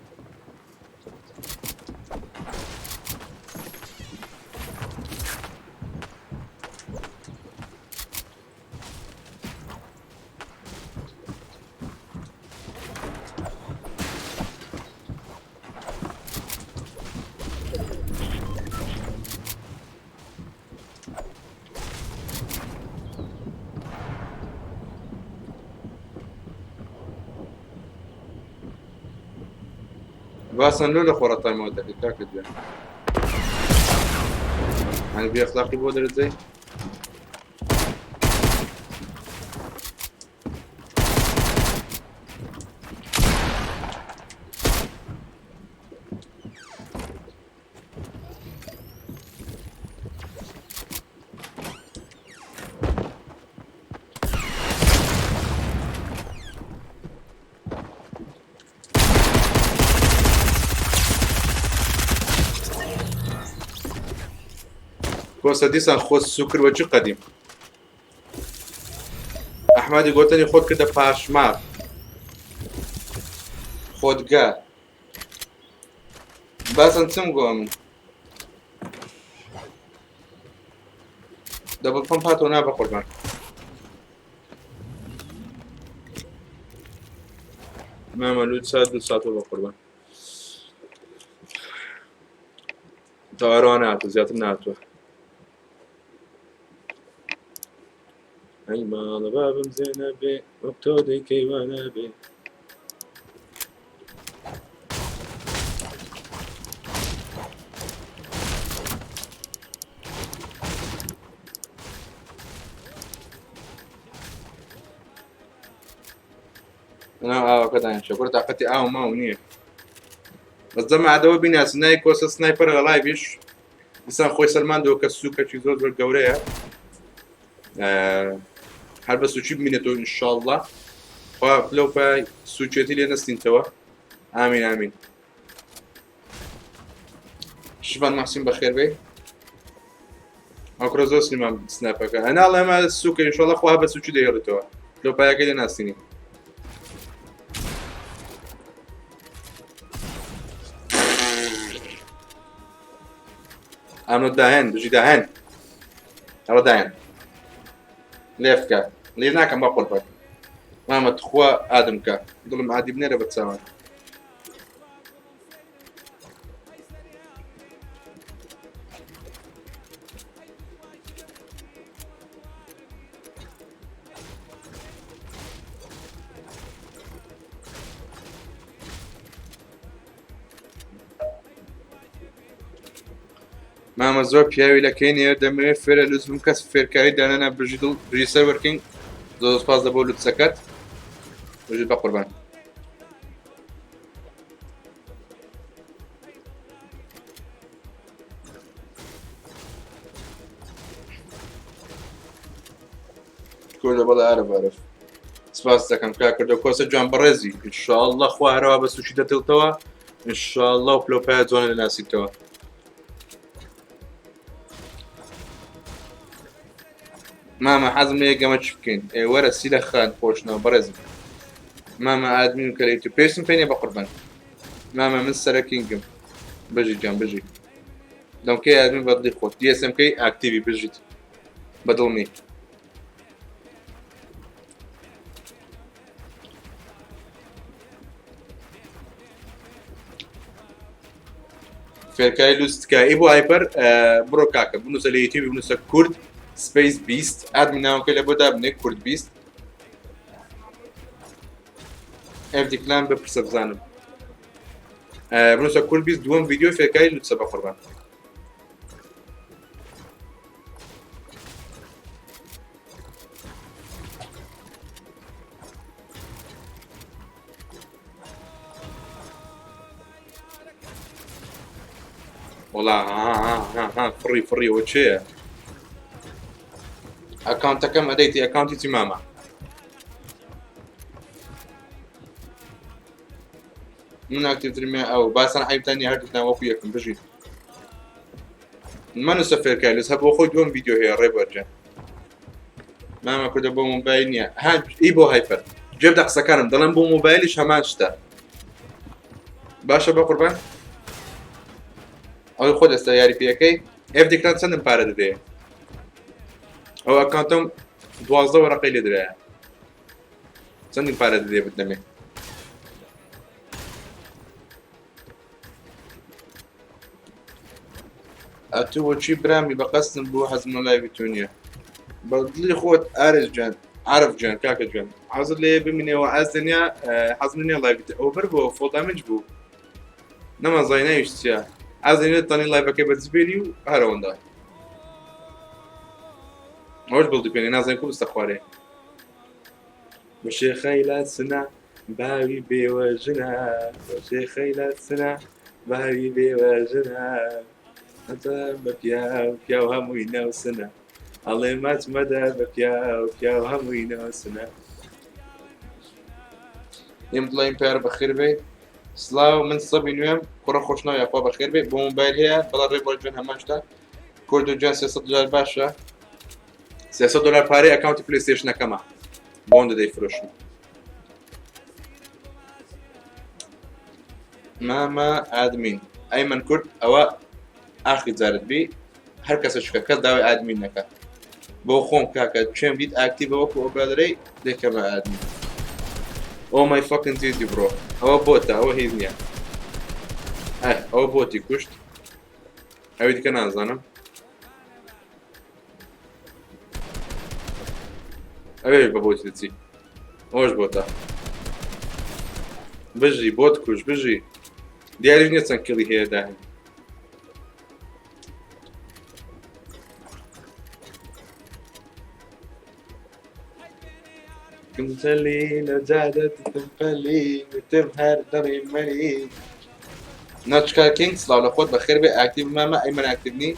باسن لۆ لە خۆڕە تایمەوە دەکەی کاکە گیان هەنی بێ ئەخلاقی بۆ دەرەجەی کۆسە دیسان خۆ سوکر وە چ قەدیم ئەحمەدی گۆتەنی خۆت کردە پاشماغ خۆتگە باسن چم گۆ من دەبڵ پەمپ هاتەوە نا بە قوربان مامە لوت سات دو ساتەوە بە قوربان تەوارەوە ناتوە زیاتر ناتوە ئەی ماڵە بابم زێنە بێ وەک تۆ دەیکەی وانە بێ لەناو ئاوەکە دانیشە کورە تاقەتی ئاو ماو نییە بەس دەمە عادەوە بیناسن نای کۆسە سنایپەر لە لایڤیش دیسان خۆی سەلماندەوە کە سوکەکی زۆر زۆر گەورەیە هەر بە سوچی بمینێتەوە ئینشاءاللە خوا لەو پای سوچێتی لێ نەستینتەوە ئامین ئامین شڤان محسین بەخێر بێ ئەو کوڕە زۆر سلیمان سناپەکە ئەنا ئەڵێمە سوکە ئینشاءاللە خوا بە سوچی دەهێڵێتەوە لەو پایەکەی لێ ناسینی. ئەمە داهێن بژی داهێن ئەوە داهێن لێف کە لێ ناکەم بە قوربان مامە تخوا ئادم کە دڵم عادی بنێرە بە چاوان. مامە زۆر پیاوی لە کەی نێ دەمەوێت فێرە لوس بم کەس فێرکاری دانەنا بژی دڵ بژی سەروەرکەین زۆر سپاس لە بۆ لوتسەکەت بژی بە قوربان. کوردە بەڵێ ئارە بارف سپاس دەکەم کا کردە کۆسە جوان بەڕێزی انشاءالله خوا هەروا بە سوچی دەتڵتەوە انشاءالله و پلۆپای جوانە دەناسیتەوە. مامە حەزم لێ گەمە چ بکەین ئێ وەرە سیلە خان خۆشناو بەڕێزم مامە ئادمین کە لە یوتیوب پێویستم پێ نیە بە قوربان مامە من سەرە کینگم بژی گیان بژی دەمکەی ئادمین بەدڵی خۆت DSMK ئاکتیوی بژیت بەدڵمی فێرکاری لوس تکایە ئی بۆ هایپەر بڕۆ کاکە بنووسە لە یوتیوب بنووسە کورد سپەیس 20 ئادمی ناوەکە لە بۆ دابنێ کورد 20 ئەف دیکلان بپرسە بزانم بنووسە کورد 20 دووەم ڤیدیۆ فێرکاری لوتسە بە قوربان. وەڵا ها فڕی فڕی ئەوە چێە ئەکاونتەکەم ئەدەیتی ئەکاونتی چی مامە من ئاکتیڤترمە ئەو باسان عیبتانی هەردووکتان وەکو یەکم بژیت مەنووسە فێرکاری لەسەر بۆ خۆی دووەم ڤیدیۆ هەیە ڕێبەرجان مامە کوردە بۆ مۆبایل نییە ها ئی بۆ هایپەر گوێ بدە قسەکانم دەڵێم بۆ مۆبایلیش هەمان شتە باشە بە قوربان ئەوەی خۆ دەستە یاری پێەکەی ئێف دیکران چەندم پارە دەدەیە ئەو ئەکانتم 12 وەرەقەی لێ درایە چەندم پارە دەدەێ بدەمێ ئەتوو بۆچی برامی بە قەستم بوو حەزم لە لایڤی تۆ نییە بە دڵی خۆت ئارس گیان عارف گیان کاکە گیان حەزت لێ بمینەوە ئاز دنیا حەزم نییە لایڤی ئەو بەر بۆ فۆڵ دامج بوو نەمانزای ناویش چییە ئاز دنیا تەنی لایڤەکەی بە جبێری و هەرەوەندا ئەوش بڵدی پێنێ نازانین کو بستە خوارێ بە شێخەی لە سنە باوی بێوە ژنە بە شێخەی لە سنە باوی بێوە ژنە هەتا بە پیاو پیاو هەمووی ناوسنە ئەڵێ ماچ مەدە بە پیاو پیاو هەمووی ناوسنە ئێم دڵیم پێر بەخێر بێ سلااو من سەبی نوێم کوڕە خۆشناو یاخوا بەخێر بێ بۆ مۆبایل هەیە بەڵا ڕێ بۆ جوێن هەمان شتە کورد و جوان 300 دلار باشە 300 دلار پارەی ئەکاونتی پلیستێشنەکەمە بۆندە دەیفرۆشم مامە ئادمین ئەیمەن کورد ئەوە ئاخری جارت بی هەر کەسە شکە کەس داوای ئادمین نەکە بۆ خۆم کاکە چێم دیت ئاکتیڤە وەکو ئەو برادەرەی دەکەمە ئادمین ئۆ مای فەکن تیزی بڕۆ ئەوە بۆتە ئەوە هیچ نییە ئەوە بۆتی کوشت ئەوی دیکە نازانم ئەوێ بە بۆتی دەچی ئەوش بۆتە بژی بۆت کوش بژی دیاریش نییە چەند کڵی هەیە داهێن کمتەلی لە جادە تمپەلی وتم هەر دڵی مەری ناچکار کینگ سڵاو لە خۆت بەخێر بێ ئاکتیڤ مامە ئەی من ئاکتیڤ نی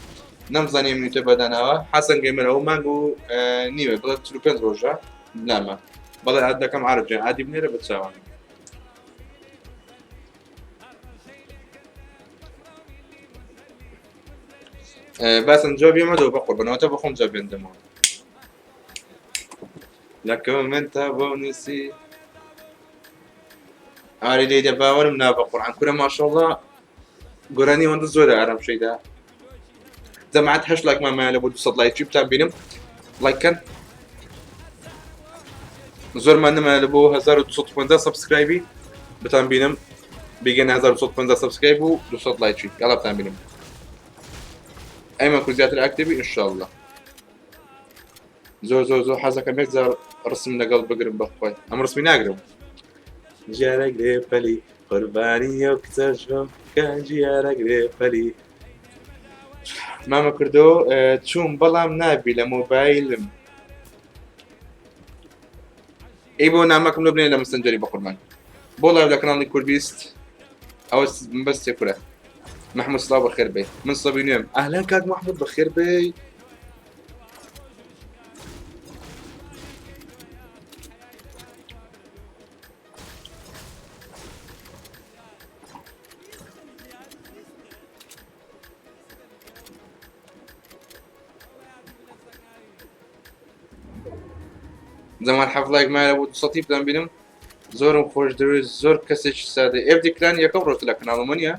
نەمزانی منیتە بەداناوە حەسەن گەیمەر ئەو مانگ و نیوە بڵێ 45 ڕۆژە نامە بەڵێ ئاد دەکەم عارف جان ئادی بنێرە بە چاوان باسم جواب یەمەدەوە بە قوربانەوە تا بەخۆم جواب بێندەمەوە لە کۆمنتا بۆ نووسی ئاری لێی دە باوەرم نا بە قورعان کورە ماشەڵڵا گۆرانی ئەوەندە زۆرە ئارام شەیدا. جەماعەت هەشت لایکمان مایە لە بۆ 200 لایکی بتان بینم لایک کەن زۆرمان نەمایە لە بۆ 1250 subscribe ی بتان بینم بیگەن 1250 subscribe و 200 لایکی یاڵا بتان بینم ئەیمە کو زیاتر active ی ئینشاءاللە زۆر زۆر زۆر حەزەکەم یەک جار ڕسم لەگەڵ بگرم بەخۆی ئەم ڕسمی ناگرم ژیارە گرێ پەلی قوربانی ئەو کچەش بم کە ژیارە گرێ پەلی مامە کردو چوم بەڵام نابی لە مۆبایلم ئەی بۆ نامەکەم لە بنێ لە مسنجەری بەقوربان بۆ live لە کەناڵی کوردیست ئەوە بەس کورە محمود سڵاو بەخێر بێ من sub ی نوێم ئەهلەن کاک محمود بەخێر بێ زەمان حەفڵێک مایە بۆ سەتی بدەم بینم زۆرم خۆش دەوێت زۆر کەسێکی سادە ئێفدی کلان یەکەم ڕۆژ لە کەناڵمە نییە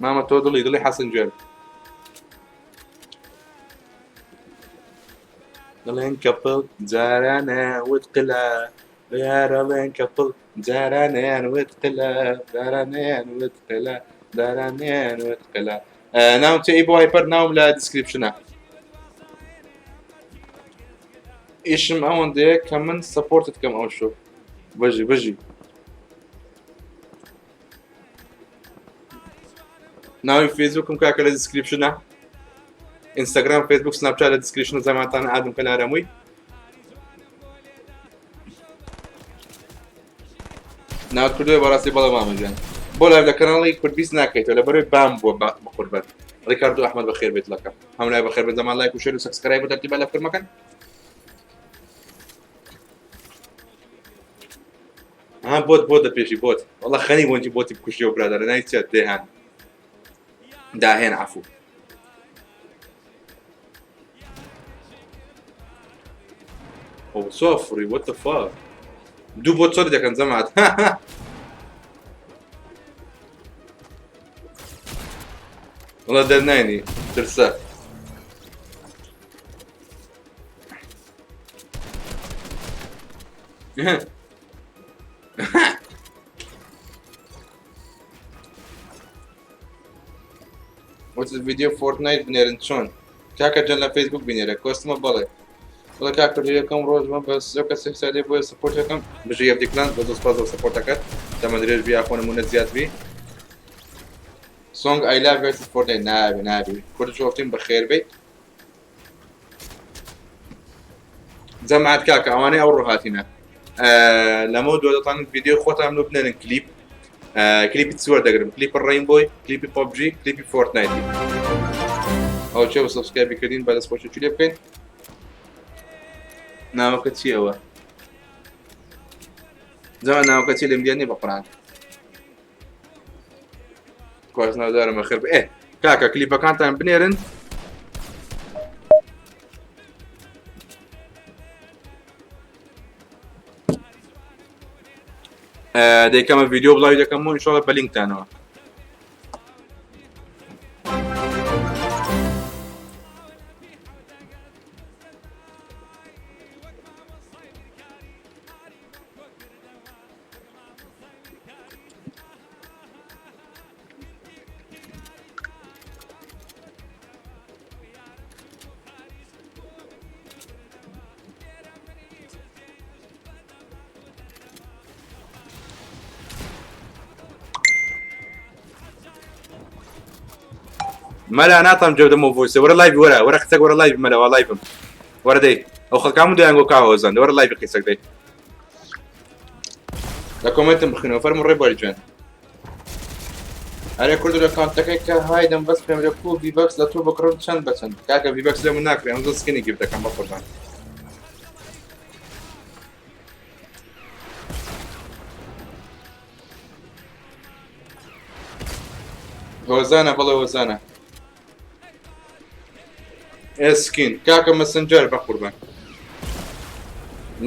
مامە تۆ دڵی دڵی حەسن گوێن دەڵێن کەپڵ جارانە وت قلە بەیارەڵێن کەپڵ جارانیان وت قلە جارانیان وت قلە جارانیان وت قلە ناوم چێ ئی بۆ هایپەر ناوم لە description ە ئیشم ئەوەندەیە کە من support ت کەم ئەو شۆ بژی بژی ناوی فەیسبوکم کاکە لە description ە ئینستاگرام فەیسبوک سناپچات لە description ە زەمانتان add م کە نارەمووی ناوت کردووە بەڕاستی بەڵێ مامە گیان بۆ live لە کەناڵی کوردبیس ناکەیتەوە لە بەرەوەی ban بووە بەقوربان ڕیکاردۆ ئەحمەد بەخێر بێت لەکەم هەم لای بەخێر بێت زەمان لایک و share و subscribe و تەرتیبە لە فەرمەکەن ها bot بۆت دەپێشی bot وەڵا خەنی بۆنجی bot ی بکوژیەوە برادەرە ناوی چیە دێهان داهێن عفو ئەو سۆفری what the fuck دوو بۆ چۆر دەکەن جەماعەت وەڵا دەرناینی ترسە وتت ڤیدیۆ فۆرتنایت بنێرن چۆن کاکە جان لە فەیسبوک بنێرە کۆستمە بەڵێ بەڵێ کاکە یەکەم ڕۆژمە بەس زۆر کەسێک سادێ بۆیە support ەکەم بژی یەفدی کلان بە زۆر سپاس بۆ support ەکەت تەمەن درێژ بی یاخۆ نمونە زیاد بی سۆنگ ئای لاڤ versus فۆرتنایت نابێ نابێ کورد شۆفتین بەخێر بیت جەماعەت کاکە ئەوانەی ئەوڕۆ هاتینە لەمە دو دەتوانن ڤیدیۆی خۆتان لۆ بنێرن کلیپ کلیپی چ وەردەگرم کلیپی ڕەینبۆی کلیپی پۆبجی کلیپی فۆرتنایتی ئەو چێ بە subscribe ی کردین بە دەست خۆشی چی لێ بکەین ناوەکە چیەوە جا ناوەکە چی لێم دیار نییە بە قورئان کواز ناودارم بەخێر ئێ کاکە کلیپەکانتان بنێرن دەیکەمە ڤیدیۆ بڵاوی دەکەم و ئینشاڵڵا بە لینکتانەوە مەلا ناتام جێ دەمەوە voice ە وەرە live وەرە وەرە قسەک وەرە live مەلا live م وەرە دەی ئەو خەڵکام دەیان گۆ کاوەزان وەرە live قسەک دەی لە comment م بخینەوە فەرموو ڕێبواری جوێن ئەرێ کورد لە کانتەکەی کە هایدەم بەس پێم لە کو V-Bucks لە تۆ بکڕم چەند بە چەند کاکە V-Bucks لە من ناکرێ ئەم زۆر skin ی gift دەکەم بە قوربان هۆزانە بەڵێ هۆزانە ئێسکین کاکە مەسنجەر بە قوربان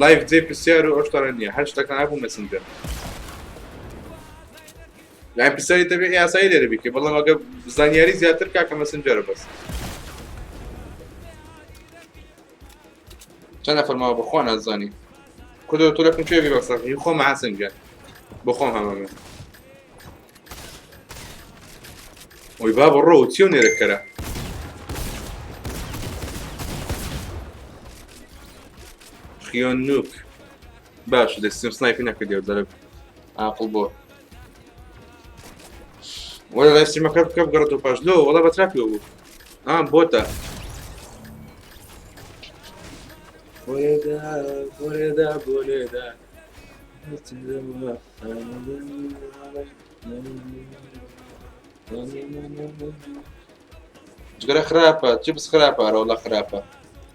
live جێ پرسیار و ئەو شتانە نییە هەر شتەکان هەبوو مەسنجەر. یان پرسیاری تەبیعی ئاسایی لێرە بیکەی بەڵام ئەگە زانیاری زیاتر کاکە مەسنجەرە بەس چەند نەفەر ماوە بەخوا نازانی کوردەوە تۆ لەکن کوێ بی بەسەر هی خۆم حەسەن گیان بۆ خۆم هەمەمە ئۆی بابە ڕۆ چیە و نێرەکەرە خیۆن نوک باش دەستم سنایپی نەکردی دەرە ئاقڵ بۆ وەرە لای ستریمەکە بکە بگەڕێتەوە پاش لۆ وەڵا بە تراپیەوە بوو ئا بۆتە بۆلێدا بۆلێدا بۆلێدا جگەرە خراپە چیپس خراپە ئەرەوەڵا خراپە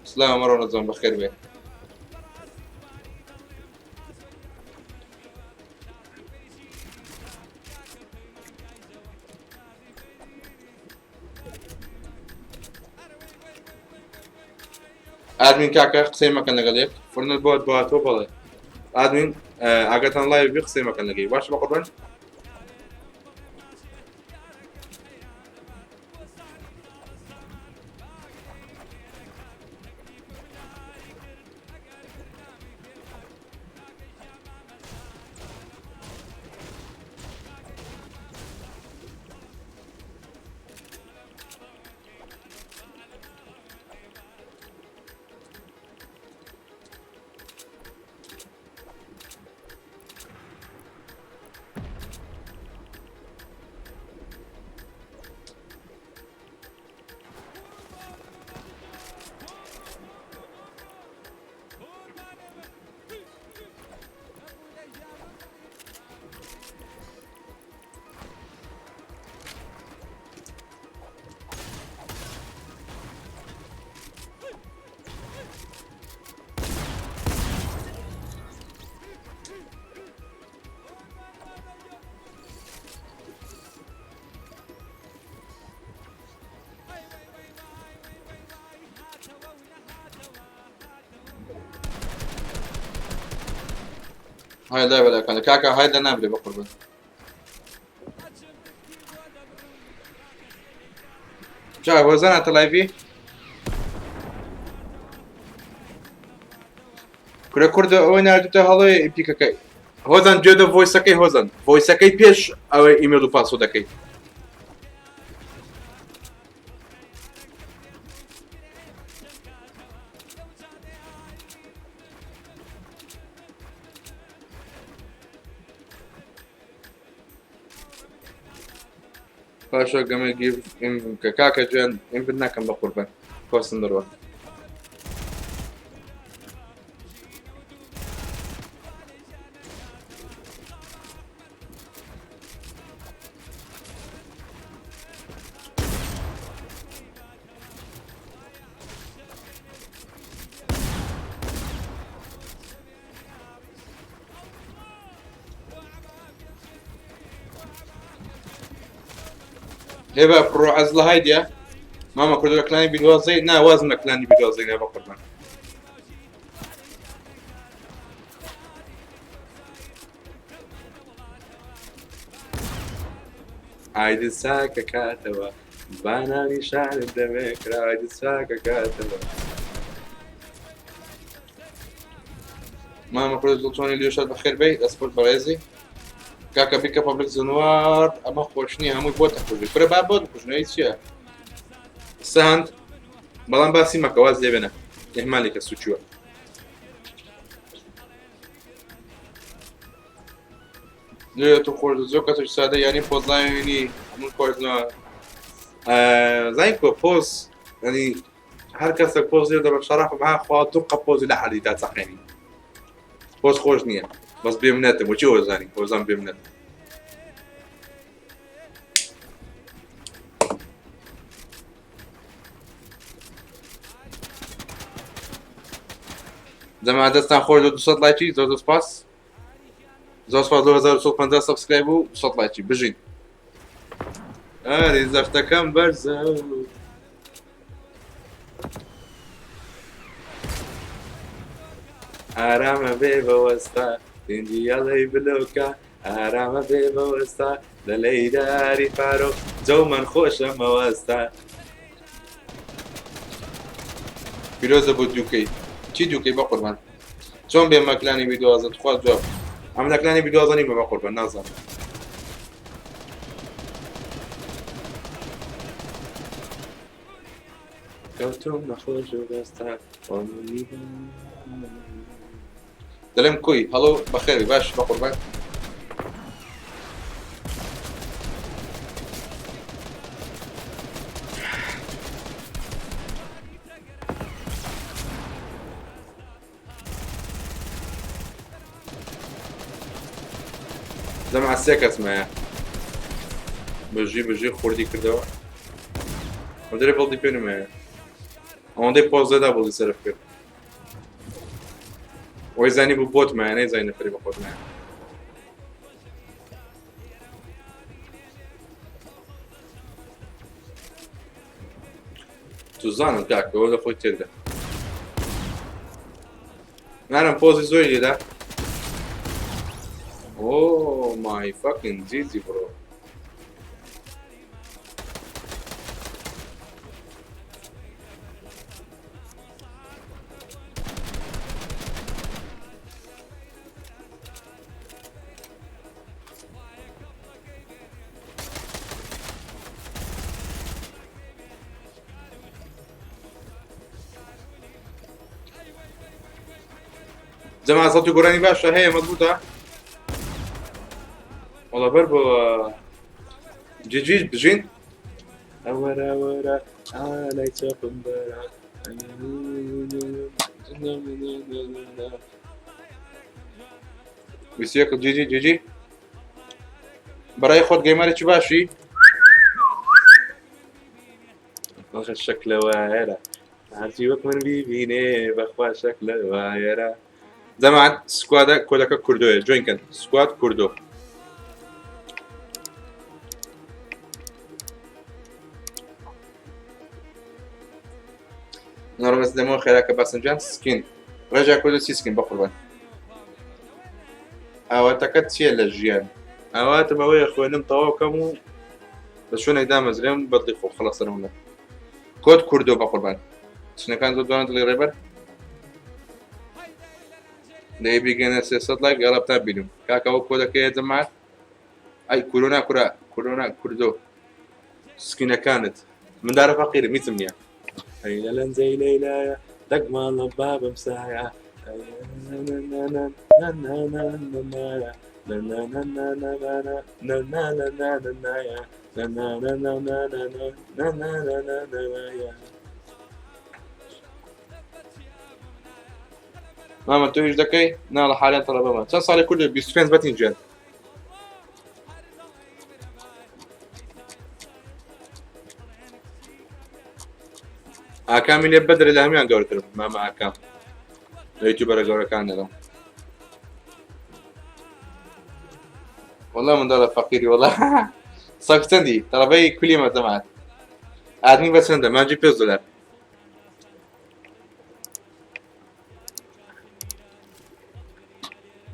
سلاوە مەڕۆ نەزان بەخێر بێ ئادمین کاکە قسەی مەکەن لەگەڵ یەک فرنت بۆت بۆ تۆ بەڵێ ئادمین ئاگاتان لای بی قسەی مەکەن لەگەی باش بە قوربان های لای بەلاکان کاکە های لە نابرێ بە قوربان جا هۆزان هاتە لایڤی کورە کوردە ئەوەی ناردوتە هەڵەیە ئیپیکەکەی هۆزان گوێ دە ڤۆیسەکەی هۆزان ڤۆیسەکەی پێش ئەوەی ئیمێل و پاسۆدەکەی پاشا گەمە گیف کە کاکە جوێن ئەم بن ناکەم بە قوربان پۆستم دەڕوە هێبا پڕۆ عەزلە هایدیا مامە کوردە لە کلانی بیدوازەی نا وازم لە کلانی بیدوازەی نا بە قوربان ئایدی ساکە کاتەوە بانانی شارت دەوێ کرایدی ساکە کاتەوە مامە کوردە دڵتۆنی لێشات بەخێر بێی دەستخۆش بەڕێزی کاکە بیکە پبلیک زنوار ئەمە خۆش نییە هەمووی بۆ تەخۆشی کورە با بۆ بکوژنەوەی چییە ساند بەڵام باسی مەکە واز لێ بێنە ئێهمالێکە سوچووە لێ تۆ خۆش زۆر کەسێک سادە یانی پۆزلاوێنی من خۆشنەوە زانین کۆ پۆز ینی هەر کەسێک پۆز لێ دەبە شەڕەفم ها خوا دوو قە پۆزی لە حەدی تا چەقێنی پۆز خۆش نییە بەس بێ منەتم وچی هۆزانی هۆزان بێ منەت دەما دەستان خۆش لە 200 لایکی زۆر زۆر سپاس زۆر سپاس لە 1150 subscribe و 200 لایکی بژین ئاری زەختەکەم بەرزە ئارامە بێ بەوەستا پێنجی یاڵی بلۆکە ئارامە بێ بەوەستا لە لەیداری فارۆق جەومەن خۆشە مەوەستا. پیرۆزە بۆ دووکەی چی دووکەی بەقوربان چۆن بێ مەکلانی بی دوازە تخوا جواب ئەم لەکلانی بی دوازە نیم بە قوربان نازانم. کەوتم نەخۆش و دەستا دەڵێم کۆی هەڵۆ بەخێری باش بە قوربان. جەماعەت سێ کەس مایە بژی بژی خوردی کردەوە ئەو دەرێ بەڵدی پێ نمایە ئەوەندەی پۆزەدا بڵی سەرف کرد وەی زانی بوو بۆت مایە نەیزانی نەفەری بە خۆت مایە. توزانم کاکە لە خۆی تێکدا نارم پۆزی زۆری لێدا. ئۆ مای فاکین جیجی بڕۆ. جەماعە سەوتی گۆرانی باشە هەیە مەزبوطە وەڵا بەر بۆ جیجی بژین ئەوەرە وەرە ئالای چەپم بەرە ویسیەکە جیجی جیجی بەڕای خۆت گەیمەرێکی باشی بەخە شەکلە وایەرە هەرچی وەک من بیبینێ بەخوا شەکلە وایەرە جەماعەت سکوادە کۆدەکە کوردۆیە جوین کەن سکواد کوردۆ. نۆرمەس دەمەوە خێراکە باسنجان سکین ڕێژا کوردۆ چی سکین بەقوربان ئاواتەکەت چییە لە ژیان؟ ئاواتم ئەوەیە خوێنم تەواو کەم و لە شوێنێک دامەزرێم بەدڵی خۆم خەڵە سەرم لە کۆد کوردۆ بەقوربان چنەکان زۆر جوانە دڵی ڕێبەر دەی بیگەنە 300 لایک یاڵا بتا بینم کاکەەوە کۆدەکەیە جەماعەت ئەی کۆرۆنا کورا کۆرۆنا کوردۆ سکینەکانت مندارە فەقیرم هیچم نییە ئەی لە لەنجەی لەیلایە دەگماڵە بابم سایە مامە تۆ ئیش دەکەی نا لە حالیان تەڵەبەمە چەند ساڵی کوردی 25 بەتین جوێن ئاکامی لێ بەدرە لە هەموان گەورەترم مامە ئاکام لە یوتیوبەرە گەورەکان دەڵم والله منداڵە فەقیری والله سەگ چەندی تەڵەبەی کولیمە جەماعەت ئادمی بە چەندە مانجی 5 دلار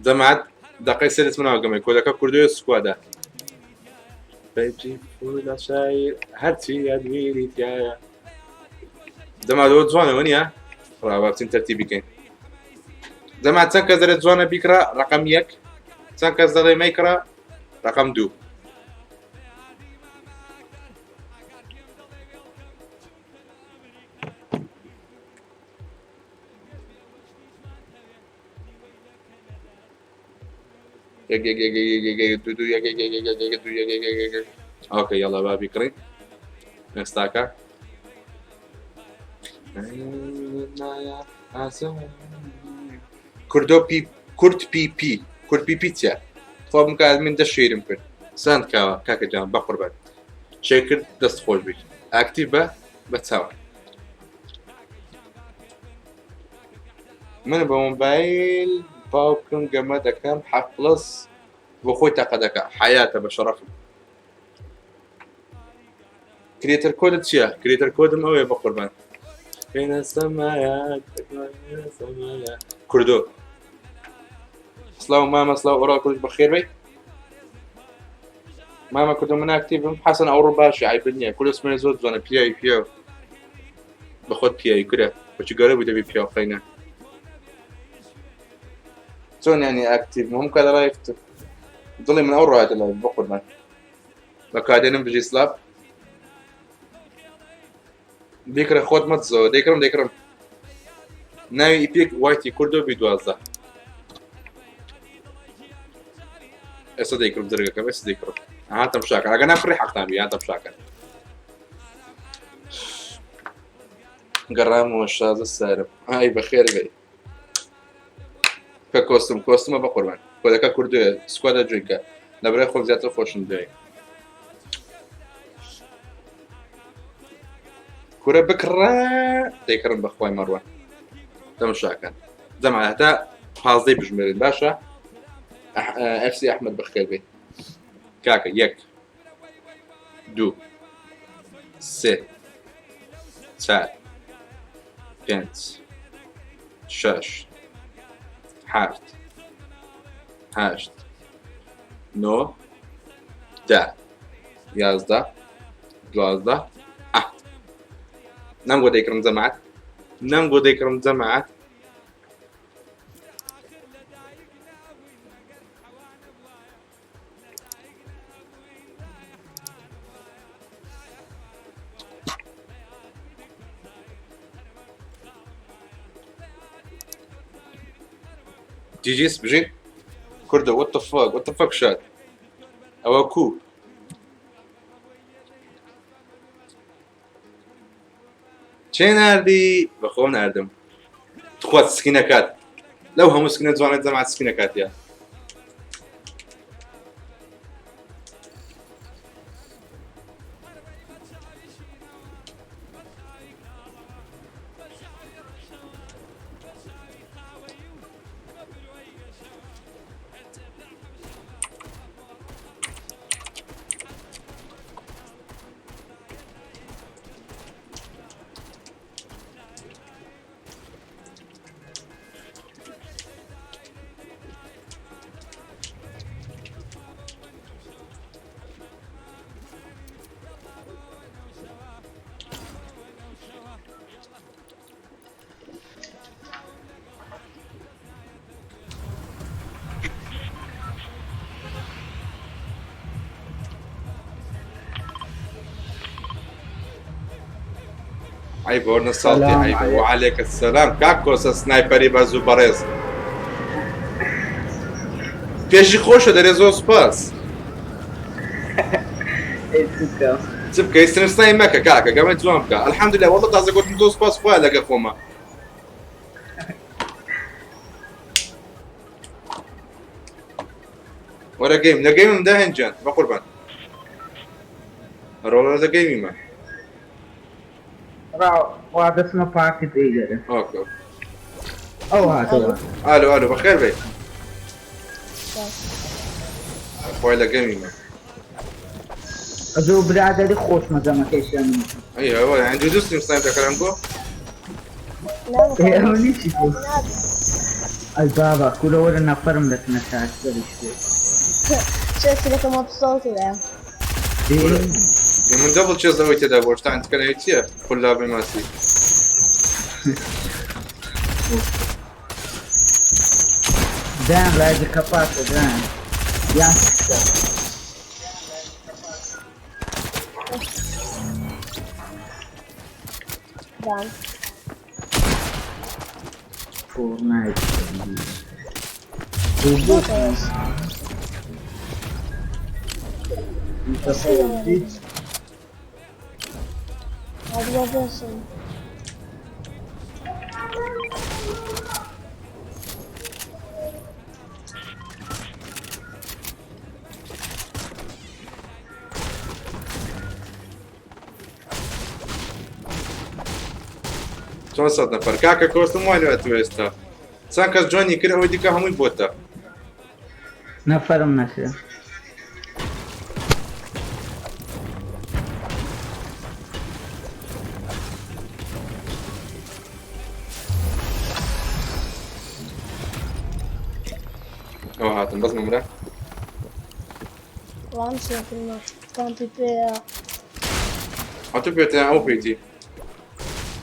جەماعەت دەقەی سەرت مناوە گەمەی کۆدەکە کوردوێ سکوادە هەرچی یادویری تایە دەمادەوە جوانەوە نییە ڕاوە بچین تەرتیبی بکەین جەماعەت چەند کەس دەڵێت جوانە بیکڕە ڕقم یەک چەند کەس دەڵێ مەیکڕە ڕقم دوو یەک یەک یەک یەک یەک یەک دوو دوو یەک یەک یەک یەک یەک دوو یەک یەک یەک یەک یەک ئۆکەی یاڵا با بیکڕین ئێستاکە کوردۆ پی کورد پی پی کورد پی پی چیە خۆ بکە من دە شیرم کرد ساند کاوە کاکە جان بەقوربان چێ کرد دەست خۆش بیت ئاکتیv بە بە چاوە من بە مۆبایل باوکم گەمە دەکەم حەق پڵەس بۆ خۆی تاقە دەکە حیاتە بە شەڕەفم creator code ت چییە؟ creator code م ئەوەیە بە قوربان کوردۆ سلااو مامە سلااو ئۆرا کورد بەخێر بی. مامە کوردۆ من ئاکتیڤم حەسەن ئەوڕۆ باشی عیبت نییە کورە سمێ زۆر جوانە پیاوی پیاو بەخۆت پیاوی کورە بەچی گەورە بووی دەبی پیاو قەینە چۆن ینی ئاکتیڤ هەم کە لە لایفت دڵی من ئەو ڕاتە لای بەقوربان بەکاردێنم بژی سلاپ بیکڕە خۆت مەدزەوە دەیکڕم دەیکڕم ناوی ئیپیک وایتی کوردۆ بی 12 ئێستا دەیکڕم دەرگەکەم ئێستا دەیکڕم ها تەمشاکە ئەگە ناکڕی حەقتان بی یان تەمشاکە گەڕامەوە شازە سارم ئای بەخێر بێ کە کۆستم کۆستمە بە قوربان کۆدەکە کوردوێ سکوادە جوینکە لەبرای خۆم زیاتر خۆشم دوێ کورە بکڕە دەیکڕم بەخوای مەڕوە تەمەشاکەن جەماعەت هەتا پازدەی بژمێرن باشە ئەفسی ئەحمد بەخێر بێت کاکە یەک دوو سێ چار پێنج شەش حەفت هەشت نۆ دە 11 12 ئە نەمگۆ دەیکڕم جەماعەت نەمگۆ دەیکڕم جەماعەت جی جی بژین کوردە what the fuck what the fuck شاد ئەوە کو چێ ناردی بەخۆم ناردم تخوا سکینەکات لەو هەموو سکنە جوانە جەماعەت سکینەکات یا عیبە وەرنە ساڵتی سلام عیبە علیکم. وعليك السلام کاک کۆسە سنایپەری بەز و بەڕێز پێشی خۆشە دەرێ زۆر سوپاس ئەی چ بکەم؟ چ بکەی سنای مەکە کاکە گەمە جوان بکە الحمدلله والله تازە گوتم زۆر سوپاس خۆیان لەگە خۆمە وەرە گەیم لە گەیمم داهێنجان بە قوربان ڕۆڵە لە گەیمیمە وا دەچمە پارتی پێی دەرێ ئۆکە ئەو هاتەوە ئالۆ ئالۆ بەخێر بێ خۆی لە گەمیمە ئەزۆ برادەری خۆشمە جەمەکەیشیان ئەی ئەوە هەندی دوو ستریم سنایپ دەکەم بۆ ئەوە نیچی بوو ئەی بابا کورە وەرە نەفەرم دەکنە کاکتەریش بێ چێسیەکە مەبسوط لە من دەبڵ چێز ئەوەی تێدا بۆ شتان تکەنەوەی چییە قولابی ماسی دایان لایجە کەپاتە دایان یان شتە دان فۆرنایت هەدوەبێسن چۆن سەد نەفەر کاکە کۆستم وای لەوە تو ئێستا چەند کەس جۆنی کرد ئەوەی دیکە هەمووی بۆتە نەفەرم نەکرێ ئەوە هاتم بەس ممرە. وام شێکردمە پامپی پێیە. ئەتو پێتە ئەو پێیتی؟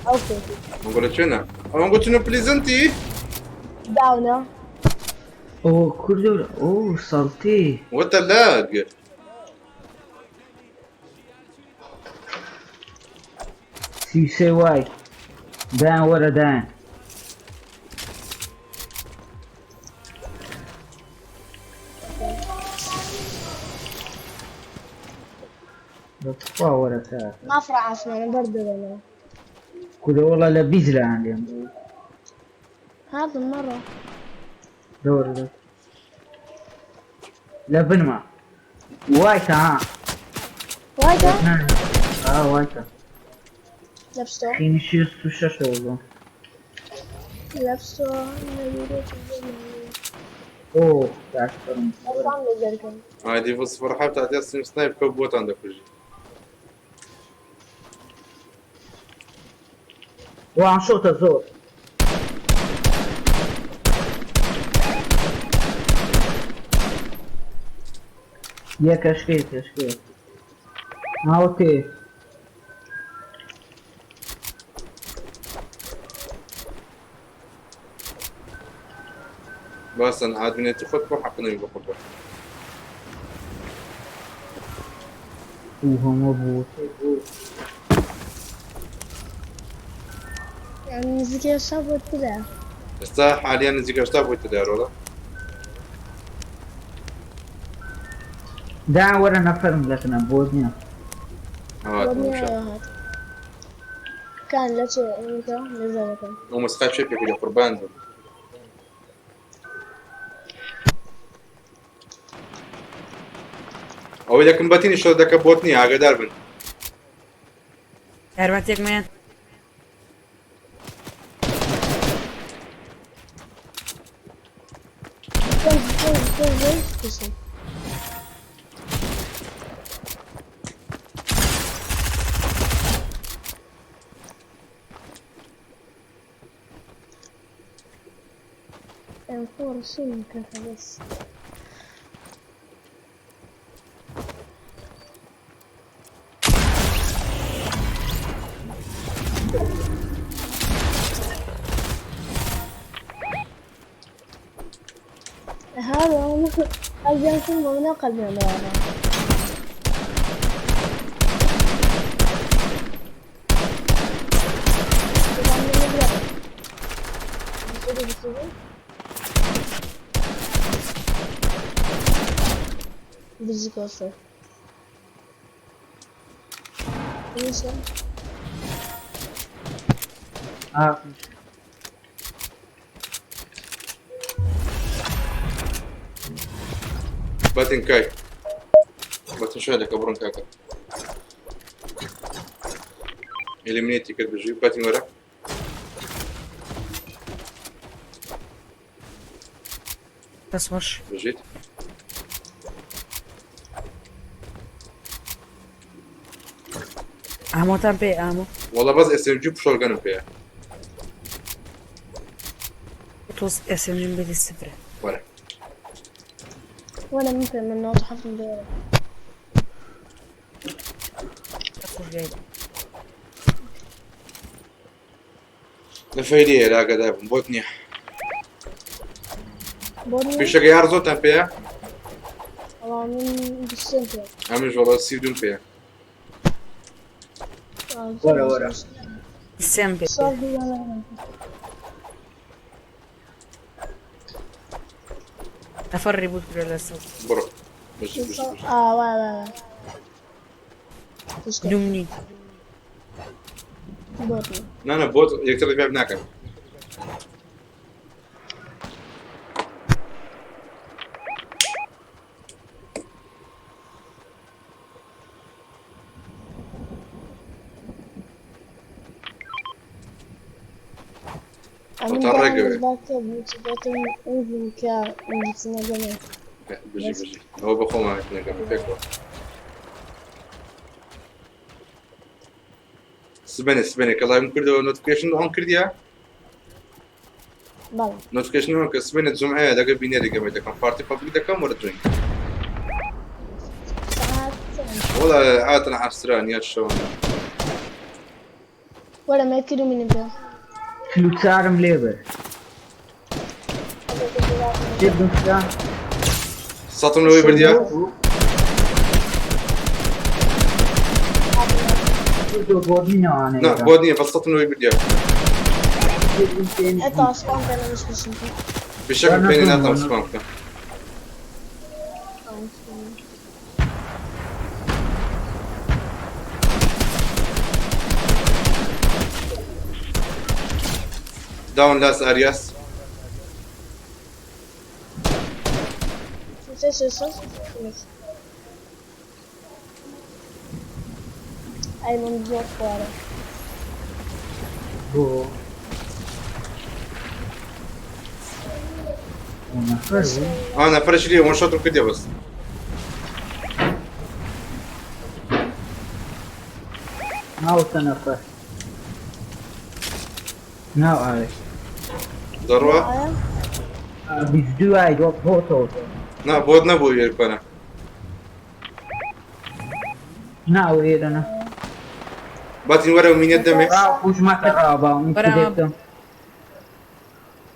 ئەو پێیتی. ئەنگۆ لە کوێنە؟ ئەنگۆ چنە پلیزنتی؟ داونە. ئۆ کوردۆ ئۆ سەڵتی. What the lag؟ 33 وای دایان وەرە دایان. بەخوا وەرە کاکە. مافرە عاسمانە بەردەدەنەوە. کورە وەڵا لە 20 لایان لێم بوو. هاتم مەڕۆ. دەوەرە دەوەرە. لە بنما. وایتە ها. وایتە؟ ئا وایتە. لەپستۆ. خینی 66 وەڵا. لەپستۆ ئۆ کاکە. ئایدی بۆ 07 ئەتێ سیم سنایپ کە بۆتان دەکوژی. وان شۆتە زۆر. یەکەشکێ کەشکێ. هاوتێ. باسن ئادمینێتی خۆت بۆ حەق نەوی بە قوربان. هەموو بوو. يعني نزیکە شا بۆ ترە. ئێستا حالیان نزیکە 80 بۆی تدارۆڵە. دایان وەرە نەفەرم لەکنە بۆ نییە. هات. كان لە چێ ئەمریکا لە زەوەکەم. ئەو مەسخا چێ پێ لە قوربان بم. ئەوەی دەکەم بەتینی شەو دەکە بۆت نییە ئاگادار بن. یارمەتێکمان. کوشم. M4 شنو كذا بس. هذا أجل مبنى قلبي الله. بيجي ليش؟ باتن كاي باتن شو هذاك برون كاكا إليمينيتي کرد بژی باتن وەرە. دەست بژیت. ئامۆتان پێ ئامۆ؟ وەڵا بەس SMG پشۆرگەنم پێیە. تۆز SMG بێتی سفرە. وەرە. وأنا ممكن من نوت حفظ دورة. خوشگەی. لە فەیلیە ئاگادار بم بۆت نییە. بۆني پیشەکە یار زۆرتان پێیە؟ طبعا من بالسنتر. ئەمنش وەڵا 32م پێیە. وەرە وەرە. سێم پێ. صار بي نەفەر ڕیبوت کرد لەسەر. بڕۆ بژی بژی بژی. اه وا وا وا دومنی. بۆني نانا بۆت یەکتر ڕیڤایڤ ناکەن. ئەمن وتڕێگەوێ. کە بچنە بژی بژی ئەوە بە خۆمان نەکەم پێکەوە. سبێنێ سبێنێ کە live م کردەوە notification on کردیە؟ بەڵێ. notification on کە سبێنێ جومعەیە دەگە بینەری گەمەی دەکەم party public دەکەم وەرە join. وەڵا عاتن عەسران یا شەوانە. وەرە مێکر و منی بێ. 44م لێ برد. چێ بنووسرا؟ سەتم لەوەی بردیا؟ کوردۆ بۆت نینە ئەوانە نا ئێرە. بۆت نییە بەس سەتم لەوەی بردیا. ئەتا سپام کە نەمش بشم. بشەکم پێنی ناتام سپام بکەم. داون لاس ئاریاس. سێ سێ سێ. ئەی من زۆر خوارە. بۆ بۆ نەفەر بوو. ئا نەفەرێکی لێ وەن شۆتم کردیە بەس. ناوتە نەفەر. ناو ئاوێ. دەڕوا؟ ئایا؟ 22 ئای بۆ بۆتەوە. نا بۆت نەبوو یەرپەنە. ناو ئێرەنە. باتین وەرە و مینەت دەمێ. ڕاو خوش مەکە ڕاو با من وەرە. دێتم.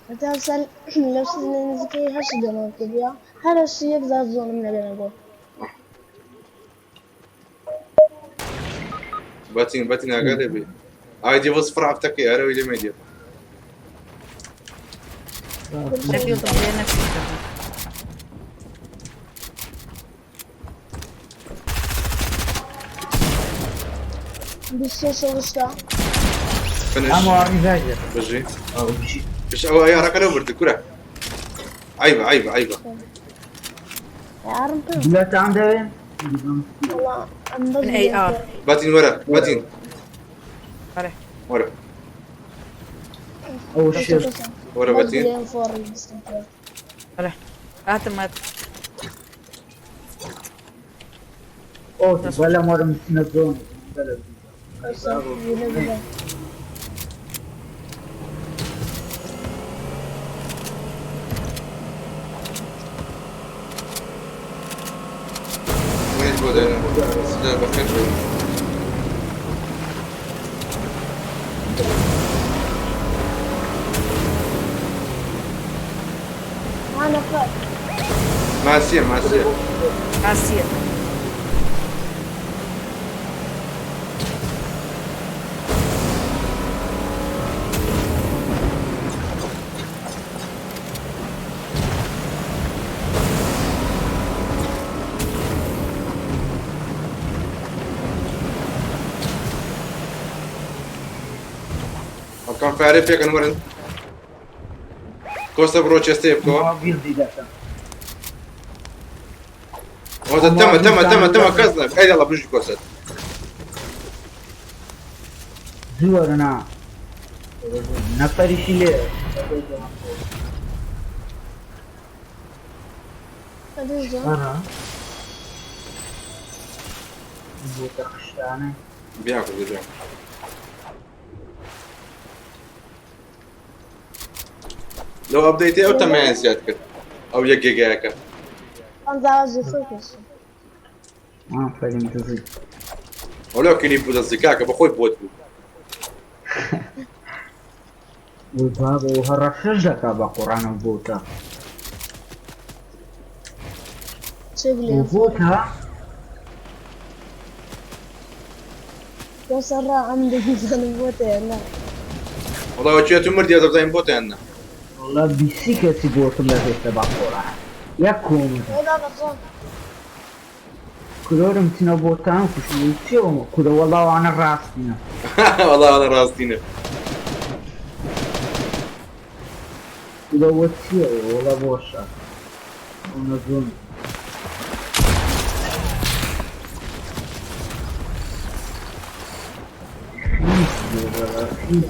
هەتا سەر لەو سیزنە نزیکەی هەشت دەمەم کردیە هەر هەشتی یەک زار زۆنم لەگەنە بۆ. باتین باتین ئاگا لێ بێ. ئای دیڤڵ سفر هەفتەکەی ئەرەوەی لێ مێدیە. لە بیڵدم لێ نەفسی کردم. 23 شەڵشتا. فنش ئەم ڕیڤایڤ دەکەم. بژی. ئەو بژی. بش ئەوە یارەکە لەو برد کورە. عیبە عیبە عیبە. ئارم پێ. لەتان دەوێن؟ وەڵا ئەم بەس من ئەی ئار. باتین وەرە باتین. بەڵێ. وەرە ئەو شت. وەرە باتین. لێم فۆڕی بستم پێ. بەڵێ. هاتم هات. ئەو بەلەم وەرم بچنە زۆن. بەلە. کەسە وینە ببە. وين بۆ دێنم. سلام بەخێر بێی. ها نەفەر. ماسیە ماسیە. ئاسیە. ئەو کەم فارێ پێکەن وەرن. کۆستە بڕۆ چێستەیە بکەوە. بیڵدی دەکەم. وەزە تەمە تەمە تەمە تەمە کەس نە. ئەی یاڵا بژی کۆسەت. زوو وەرە نا. نەفەریشی لێ. ئەدەش جا. وەرە. بۆتە خشتانە. بیان کوردی بیان. لەو ئەپدەیتی ئەو تەمەیان زیاد کرد. ئەو یەک گێگایەکە. ئەم زاوازی خۆی کەس. ئافەرین دزی. ئەو لەو کلی بوو دەستی کاکە بەخۆی بۆت بوو. وەی بابە و هەڕەشەش دەکا بە قوڕانە بۆتە. چێ بلێم. بۆتە؟ بۆ سەر ڕا ئەم دەبیزانم بۆتە یان نا. وەڵا وەچیە تو مردی دەبزانین بۆتە یان نا. وەڵا بیسی کەسی بۆتم لە پێشتە بە قوڕان. یەک کۆم. ئەی بابە خۆ. کورۆرم چنە بۆتان کوشم چێومە کورە وەڵا وانە ڕاستینە. وەڵا وانە ڕاستینە. کورە وە چییە وەڵا بۆشە. ئەوە زۆن. خیس بوو وەڵا خیس.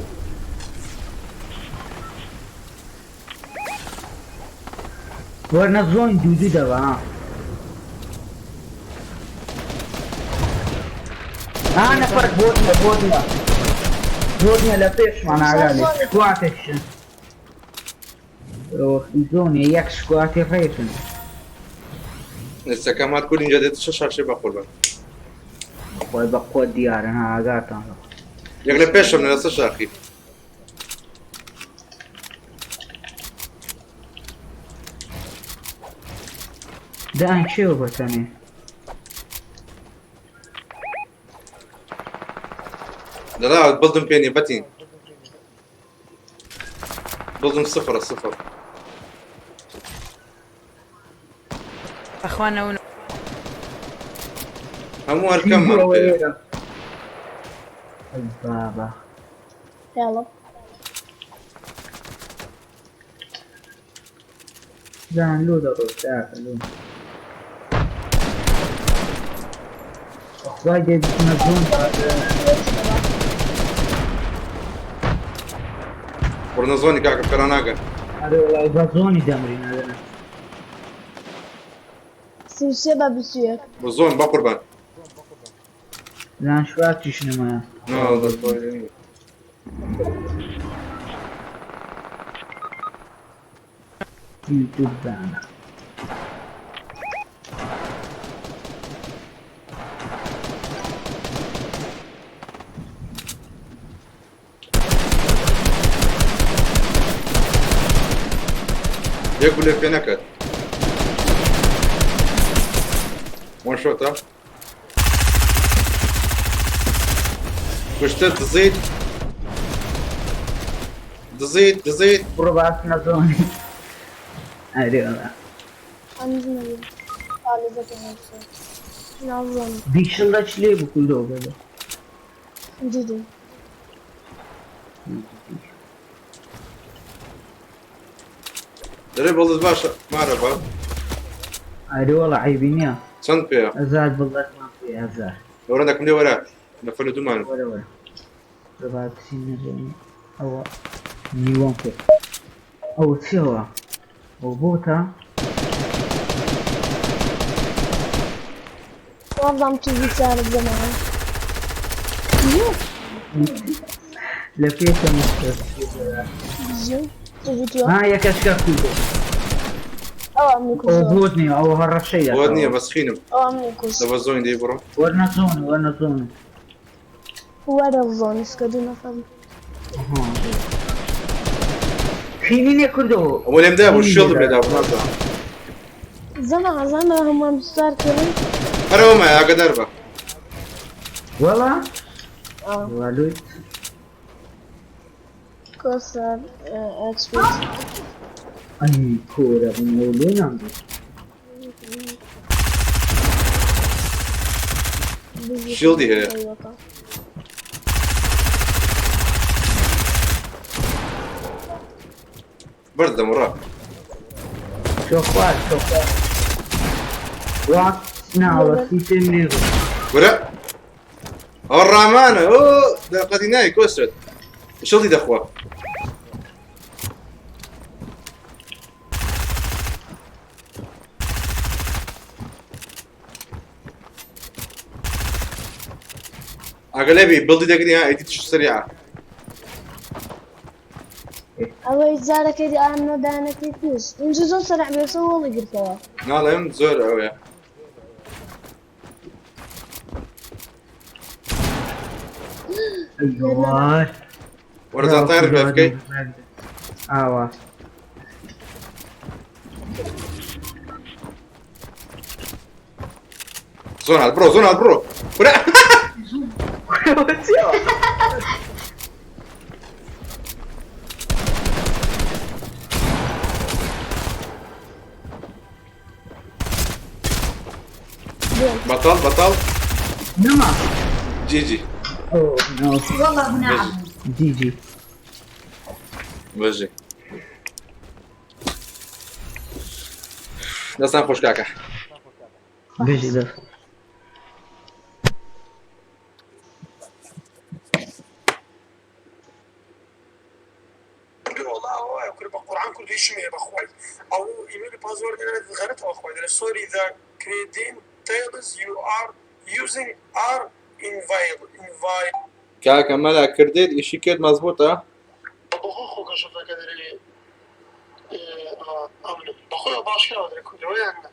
وەرنە زۆن دوو دوو دەبا ها. ها نەفەر بۆت نییە بۆت نییە. بۆت نییە لە پێشمان ئاگا لێ. سکواتێکشن. زۆنێ یەک سکواتی ڕێکن. ئێستا کەمات کوردین جا دێتە شەش شاشێ بە قوربان. خۆی بە قوت دیارن ها ئاگاتان لە خۆ. یەک لە پێشم لەسەر شاخی. دان کێوە بەتەنێ؟ دەڵا بڵدم پێ نیە بەتین. بڵدم سفرە سفر. بەخوا نەون. هەموو هەر کەممان پێیە. ئەی بابا. هێڵم. دان لۆ دەڕۆی کاکە لۆ. بەخوای دەی بچنە زۆن. بڕنە زۆنی کاکە پێرا ناگەن. ئەرێ وەڵای بە زۆنی دەمرین ئەرێ. 33 بە 21. بە زۆن بە قوربان. لان شواتیش نەمایە. نا دەتوانین. یوتیوب دانا. یەک گولە پێ نەکات. وان شۆتە. کوشتت دزیت. دزیت دزیت. بڕۆ باسنە زۆنی. ئەرێ وەڵا. ئەنجنەبی. پالێزەکە هەڵسە. نازانم. بیشڵە چ لێ بوو کوردۆ بەدە. دیدم. دەرێ بەڵدت باشە مارە بە. ئەرێ وەڵا عەیبی نییە. چەند پێیە؟ هەزار بڵدەکمان پێ هەزار. لەوەرە دەکم لێ وەرە نەفەر لە دوومانن. وەرە وەرە. بڕۆ با بچینە زۆنی ئەوە نیوەم کرد. ئەوە چیەوە؟ ئەوە بۆتە؟ وابزانم چ بیچارە زەمانە. لە پێشە مستەر. بژیم. چ بیتوە؟ ها یەکەشکە کوردۆ. ئەوە ئەمنی ئەوە کوشتەوە. بۆت نییە ئەوە هەڕەشەی بۆت نییە دەکەوە. بەس خینم. ئەوە ئەمنی کوشت. لە بە زۆنی دەی بڕۆ. وەرنە زۆنی وەرنە زۆنی. وەرە زۆنی سکە دوو نەفەر. ئەها. خینی نییە کوردۆ. ئەوە لێم دابوو خینی شێڵم لێ لێ دابوو. دابوو نازانم. زەمە زەمە هەمووان سوار کردن. هەر ئەوە مایە ئاگادار بە. وەڵا؟ ئا. والوت. کۆسەر ئەکسپیت. ئەی کورە بم ئەوە لۆ نامدی. شیڵدی هەیە. بەردەم ڕا. تۆ خوار تۆ خوار. وا ناوە سیتێم لێ بوو. ورە ئەوە ڕامانە ئۆ دەقەتی نای کۆسرەت شڵی دەخوا. ئاگە لێبی بڵدی دەگری ها ئیدی تش سریعە. ئەوەی جارەکەی دی ئامنە دانەکەی کوشت. اینجا زۆر سەرع بێسە وەڵی گرتەوە. ناڵێم زۆر ئەوەیە. ئەی وەرزان تایڕ پێ بکەی. ئاوا. زۆر هات بڕۆ زۆر هات بڕۆ. کورە. بەتاڵ بەتاڵ. نەما. جی جی. ئۆ نۆ. والله بنعم. جی جی. بژی. دەستان خۆش کاکە. بژی دەست. والله هو كل بقران كل شيء بخوي او ايميل باسورد غلط اخوي سوري ذا credentials you are using are invalid invalid کاکە مەلا کردێت ئیشی کرد مەزبوطە؟ بەخۆ خۆ کەشفەکە دەرێ ئەمن بەخۆی باشکراوە دەرێ کوردەوەیان نا.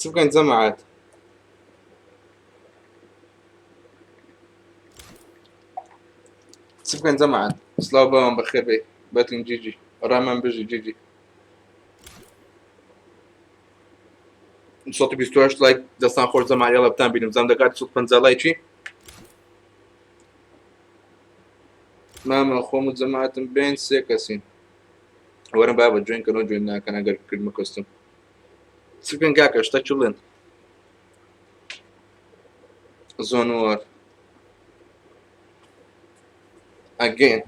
چ بکەین جەماعەت؟ چ بکەین جەماعەت؟ سڵاو باوان بەخێر بێی بەتین جیجی ڕامان بژی جیجی 128 لایک دەستان خۆش جەماعەت یاڵا بتان بینم زام دەکات 150 لایکی مامە خۆم و جەماعەتم بێن سێ کەسین وەرن بابە جوێن کەنەوە جوێن ناکەن ئەگەر کردمە کۆستم چ بکەن کاکە شتە چڵێن زۆنوەر ئەگەین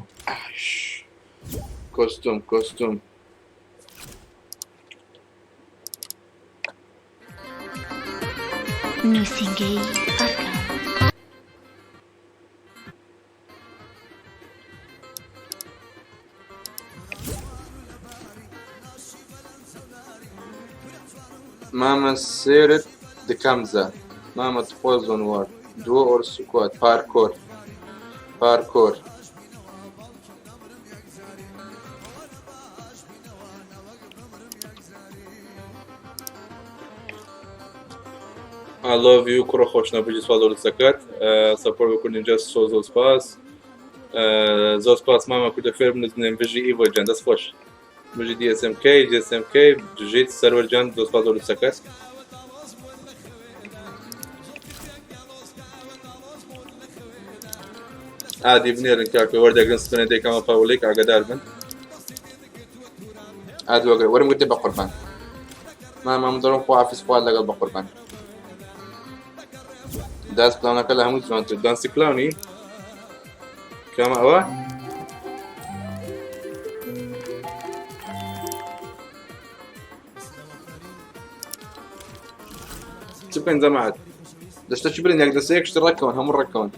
کۆستوم کۆستوم نووسینگەی ئەرکان. مامە سێرت دکەمزە مامە تخوا زۆنوار دووە ئۆر سوکوات پارکۆر پارکۆر I love you کوڕە خۆشنە بژی سوپاس زۆر دەستەکەت سەپۆرت بۆ کوردین جەست زۆر زۆر سپاس زۆر سپاس مامە کوردە فێر بن زنێن بژی ئیڤۆ گیان دەست خۆش بژی DSMK DSMK بژیت سەروەر گیان زۆر سپاس زۆر دەستەکەت ئادی بنێرن کاکە وەردەگرن سپنە دەیکەمە پەولیک ئاگدار بن ئادی وەگرە وەرم گرتێ بە قوربان مامە من دەڕۆم خواحافیز خوات لەگەڵ بە قوربان داس پلانەکە لە هەموو جوانتر دانسی کلاونی کامە ئەوە چ بکەین جەماعەت دەشتە چی برن یەک دەسە یەک شت ڕێککەون هەموو ڕێککەون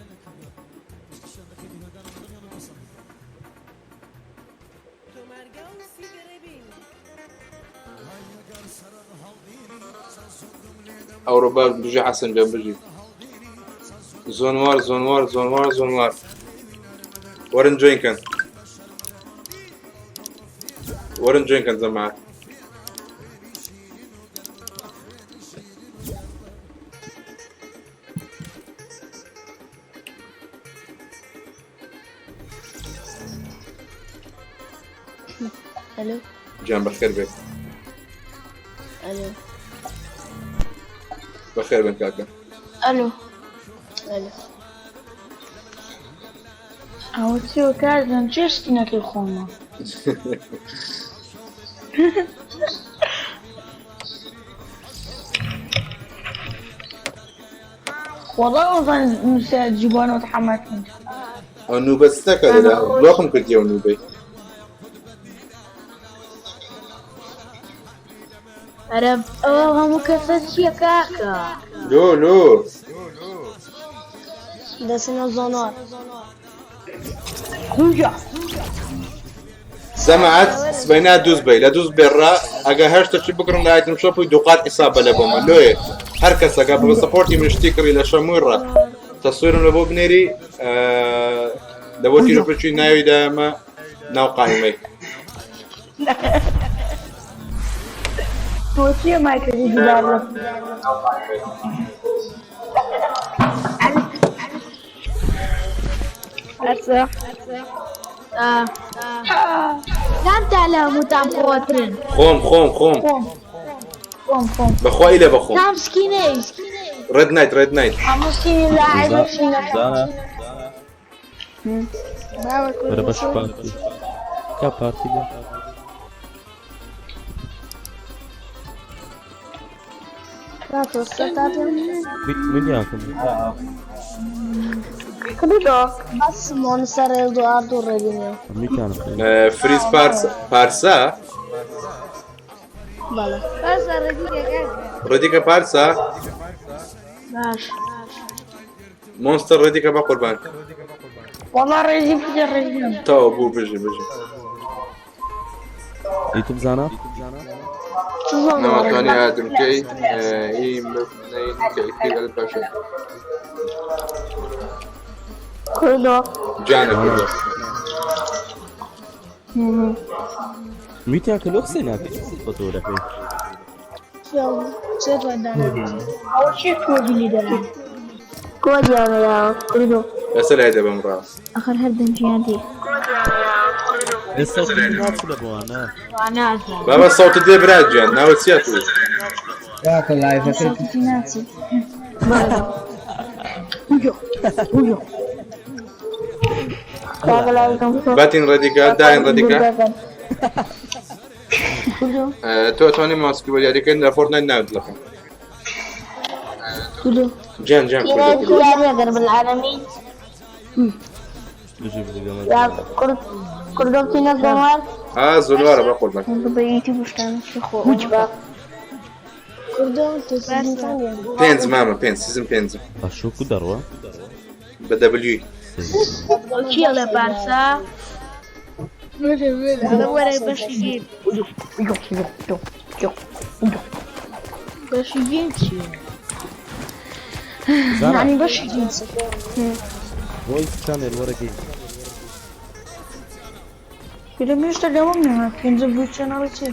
ئەوڕۆ باش بژی حەسەن گیان بژی زۆنوار زۆنوار زۆنوار زۆنوار وەرن جوین کەن وەرن جوین کەن جەماعەت ئەلۆ گیان بەخێر بێت ئەلۆ بەخێر بن کاکە ئەلۆ ئەلۆ ئەوە چیوە کاردن چێ شتینەکەی خۆمە وەڵا ئەوزان نووسە جیبانەوە تحمل ئەو نوبە ستەکە لێرە بلۆکم کردی ئەو نوبەی ئەرە ئەوە هەموو کەسە چییە کاکە لۆ لۆ دەچنە زۆنار خوجا زەماعەت سبەینا دوز بی لە دوز بێڕا ئەگە هەر شتەکی بکڕم لە ئایتم شۆپ و دووقات حیسابە لە بۆمە لۆیە هەر کەسەکە بە سەپۆرتی من شتی کڕی لە شەمووی ڕا تەسویرم لە بۆ بنێری لە بۆ تیرە بچی ناوی دایمە ناو قایمەی تۆ چییە مایکەکەی دووبارە کامتان لە هەمووتان قوەترن؟ خۆم خۆم خۆم خۆم خۆم خۆم بەخوا ئیلە بەخۆم کام سکینەی؟ ڕێد نایت ڕێد نایت هەموو سکینی لاعب سکینەکە زانا باوە وەرە بەش کوردی پارتی کا پارتی بێ کاکە سەتاتم میدیاکەم کردۆ بەس مۆنسەر ئێدواردۆ ڕێبینیۆ میتیانم فریز پارسا پارسا بەڵێ بەسە ڕێدیکە کاکە ڕێدیکە پارسا باش مۆنستەر ڕێدیکە بە قوربان وەڵا ڕێزی بکە ڕێزی تاو بوو بژی بژی یوتوب زانا چ زۆنوارێک نەوەتوانی ئادم کەی ئی مبنەی کەی البشر کردۆ جانە کوردۆ میتیان کە لۆ قسەی ناکەی بە تۆ دەکەی فێڵ. چێت وەدانا ئەوە چیە کۆدی لێدەرا؟ کۆدیان لێداوە کوردۆ. ئێستا لای دەبەم ڕاست. ئەخر هەر دەنگیان دێ. ئێستا ناچ لە بۆوانە. نازانم. بابا سەوتت دێ برا گیان ناوت چیە تو؟ کاکە لایڤەکەی سەوتی ناچێ. باتین ڕێدیکە داین ڕێدیکە تۆ توانی ماسکی بۆ یاریکردن لە فۆرتنایت ناوت لەخۆم جان جان کوردۆ یاریەگەر بالعالمین بژی بژی گەمە یا کورد کوردۆ بچینە گۆمار ئا زۆر بە قوربان بە یوتیوب شتان خۆ کوردۆ تۆ سیزن چەندە؟ پێنج مامە پێنج سیزن پێنجم باشوو کو دەڕوە بە دەبلیوی چیە لە بارسا وەرە بەشی گیم بەشی گیم چیە؟ زانا یعنی بەشی گیم ڤۆیس چانێل وەرە گەیم لە منیشتا گەمەم نەما پێنجە بوو چەناڵی چی؟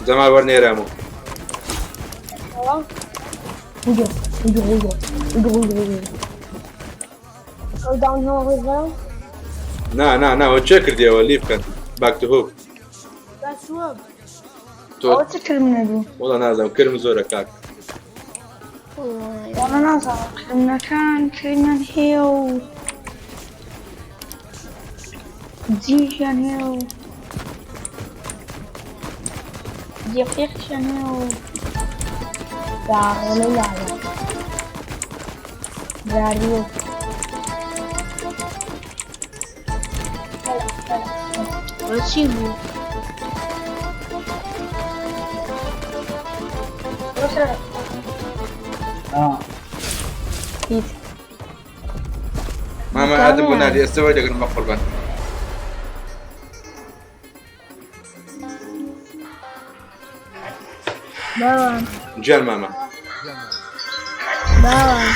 جەمال وەرنێرامۆ ئەو داون هەوە ڕێزبەرم نا نا نا ئەوە چێ کردیەوە لی بکەن باک تو هۆپ تۆ ئەوە چ کرمنە بوو؟ وەڵا نازانم کرم زۆرە کاک وەڵا نازانم کرمنەکان کرمیان هەیە و جیشیان هەیە و دقیقشیان هەیە و داڕۆلە لاوە داریۆ چی بوو؟ آه هیچ مامە ئادم بۆ نادی ئێستا وەری دەگرم بە قوربان باوان گیان مامە باوان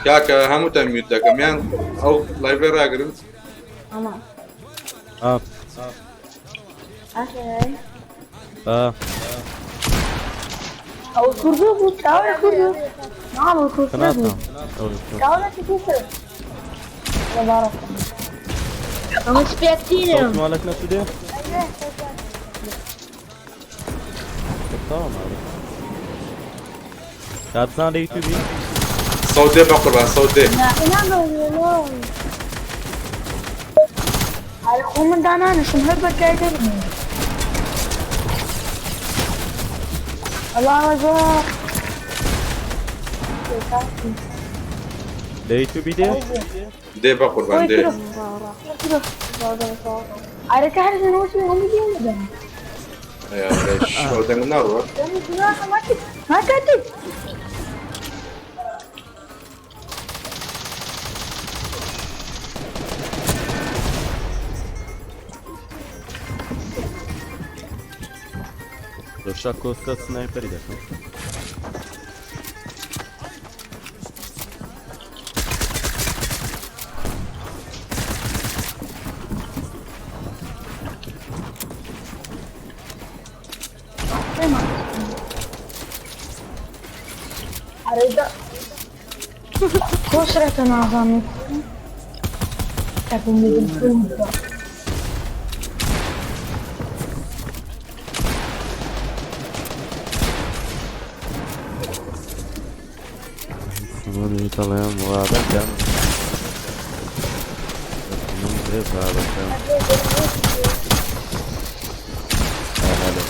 کاکە هەمووتان میوت دەکەم یان ئەو لایڤێ ڕاگرن ئەمە ئا ئا ئەو کوردۆ بوو چاوە کوردۆ ناڵ کوردۆ قەناتە بوو ئەو چاوە کوردۆ لەبارە ئەمە سپێکتینم سەوت مالک نەچوو دێ تەواو ماڵی کاتزان لە یوتیوبی سەوت دێ بە قوربان سەوت دێ ئەرێ خۆ من دانانشم هەر بە جای دەرم ئەڵا زۆر لە یوتیوبی دێ دێ بە قوربان دێ ئەرێ کە هەر نووسی هەموو دێ دەم ئەیا لەش ئەو دەنگم ناڕوە ما کاتێک لە کۆستە سنایپەری دەکەم ئەرێ دە کۆسرەتە نازانم تەکم بدم کوردە سمانی دەڵێم وا دەکەم من دێ بابەکەم هەلۆ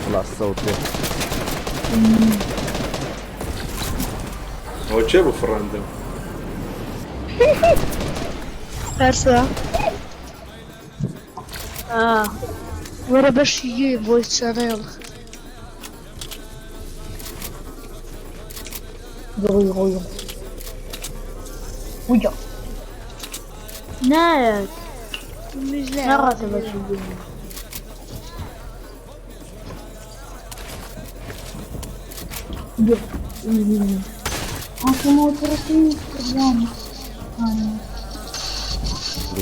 وەڵا سەوت دێ ئەوە چێ بوو فڕاندم بارسا وەرە بەشی گیم ڤۆیس چانێڵ نایەت. نەڕاتە بەشی بژی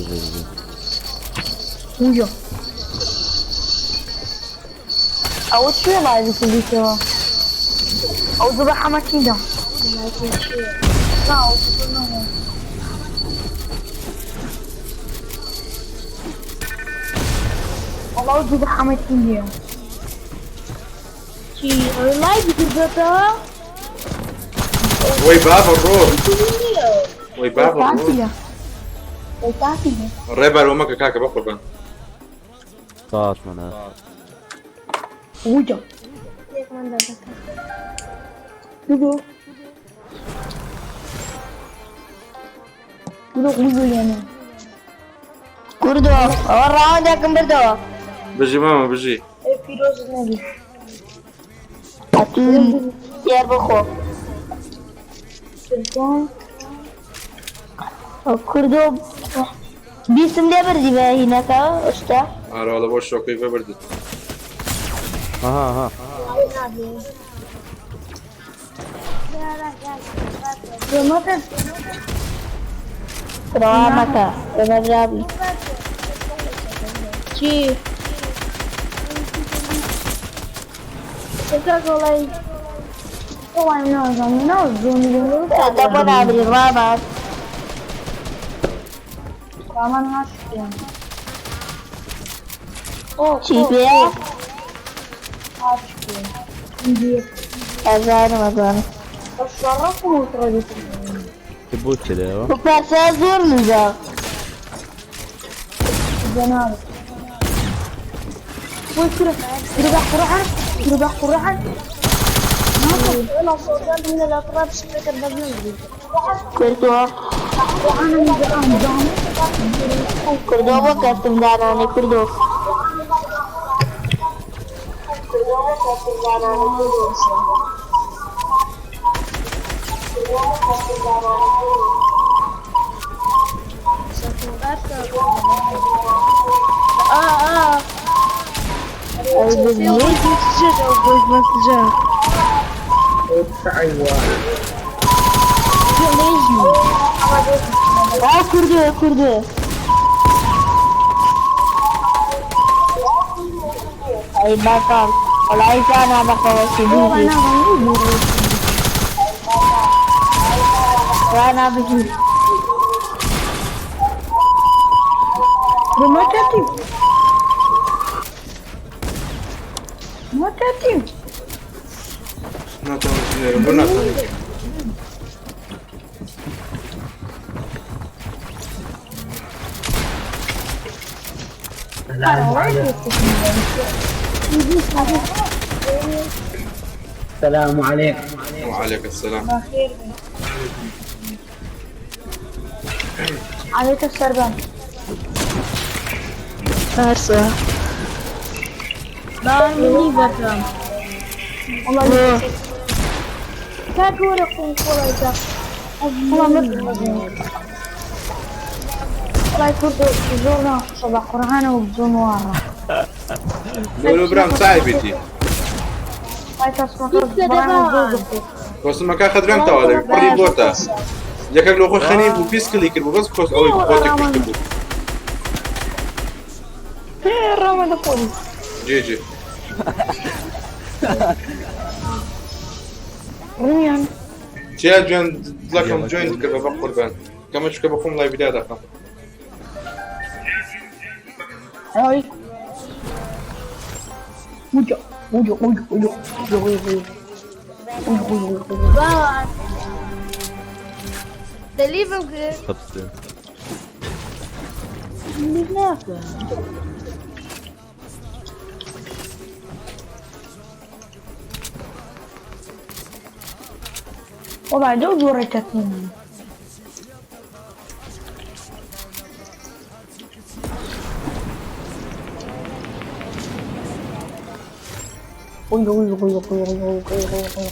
بژی. وجە ئەوە چیە لایڤی کردیتەوە؟ ئەو زۆ بە حەمەتیدا. نا ئەو زۆ نەبوو. وەڵا ئەو زۆ بە حەمەتیدایە. چی ئەوەی لایڤی کردۆتەوە؟ وەی بابە ڕۆ وەی بابە ڕۆ. تاتیلە. ئەی تاتیلە. ڕێبار وە مەکە کاکە بەقوربان. تاچمەنە. وجە. یەکمان دەدەکە. دوو دوو قوزو لێنێ. کوردۆ ئەوە ڕاوندێکم بردەوە. بژی مامە بژی. ئەی پیرۆزت نەبی. ئەتوو تێر بخۆ. کوردۆ بیستم لێ بردی بە هینەکە شتە. ئارە وەڵا بۆ شۆکەی بەبردت. ئەها ئەها. مەکە. ڕەوا مەکە لەبەرابی. چی؟ ئێستا گۆڵای وەڵای نازانم نازانم. دە بۆ نابری ڕامان. ڕامان هاتیان. چی پێ؟ ئەزانم ئەزانم. بۆ چ لێوە؟ پارسا زۆر لوزە. جەناب. وی کورە کورە بە قورعان کورە بە قورعان. أنا صوتان من الأطراف شبكة بزنس. کوردۆ کوردۆ بۆ کەستم دانانێ کوردۆ. آه آه. ئەی بژی. أو voice message. ئا کوردۆ کوردۆ. ئەی بەتاڵ. وەڵای جانا بەخەوەشی بژی. ڕانا بژی. ما تاتي ما تاتي. ناتوانم بنێرم بۆ ناتوانم. السلام عليكم. وعليك السلام. عليك السربان. پارسا مني بەرام. والله کاک وەرە قوم قۆڵایکە. والله وەڵای کوردۆ زۆر ناخۆشە بە قورعانە و زۆر وارە. لۆ برام سایبێتی. وەڵای کەسمەکە قورعانە زۆر دەخۆ. کۆسمەکە خەدرەنگ تەوا دەبی پڕی بۆتە. یەکێک لۆ خۆی خەنی بوو 20 کلی کرد بوو بەس کۆس ئەوەی بۆتی کوشت بوو. ڕامە دەخۆری. جێ جێ. ڕوویان. چیا جوێن دڵەکەم جوێن کرد بە قوربان. کەمە چکە بە خۆم لای بیدا دەکەم. ئەی. وجە وجە وجە وجە وجە وجە وجە وجە. دليفم كده. خبزتي. وەڵای لەو زۆرەی کەتنی. وجە وجە وجە وجە وجە وجە.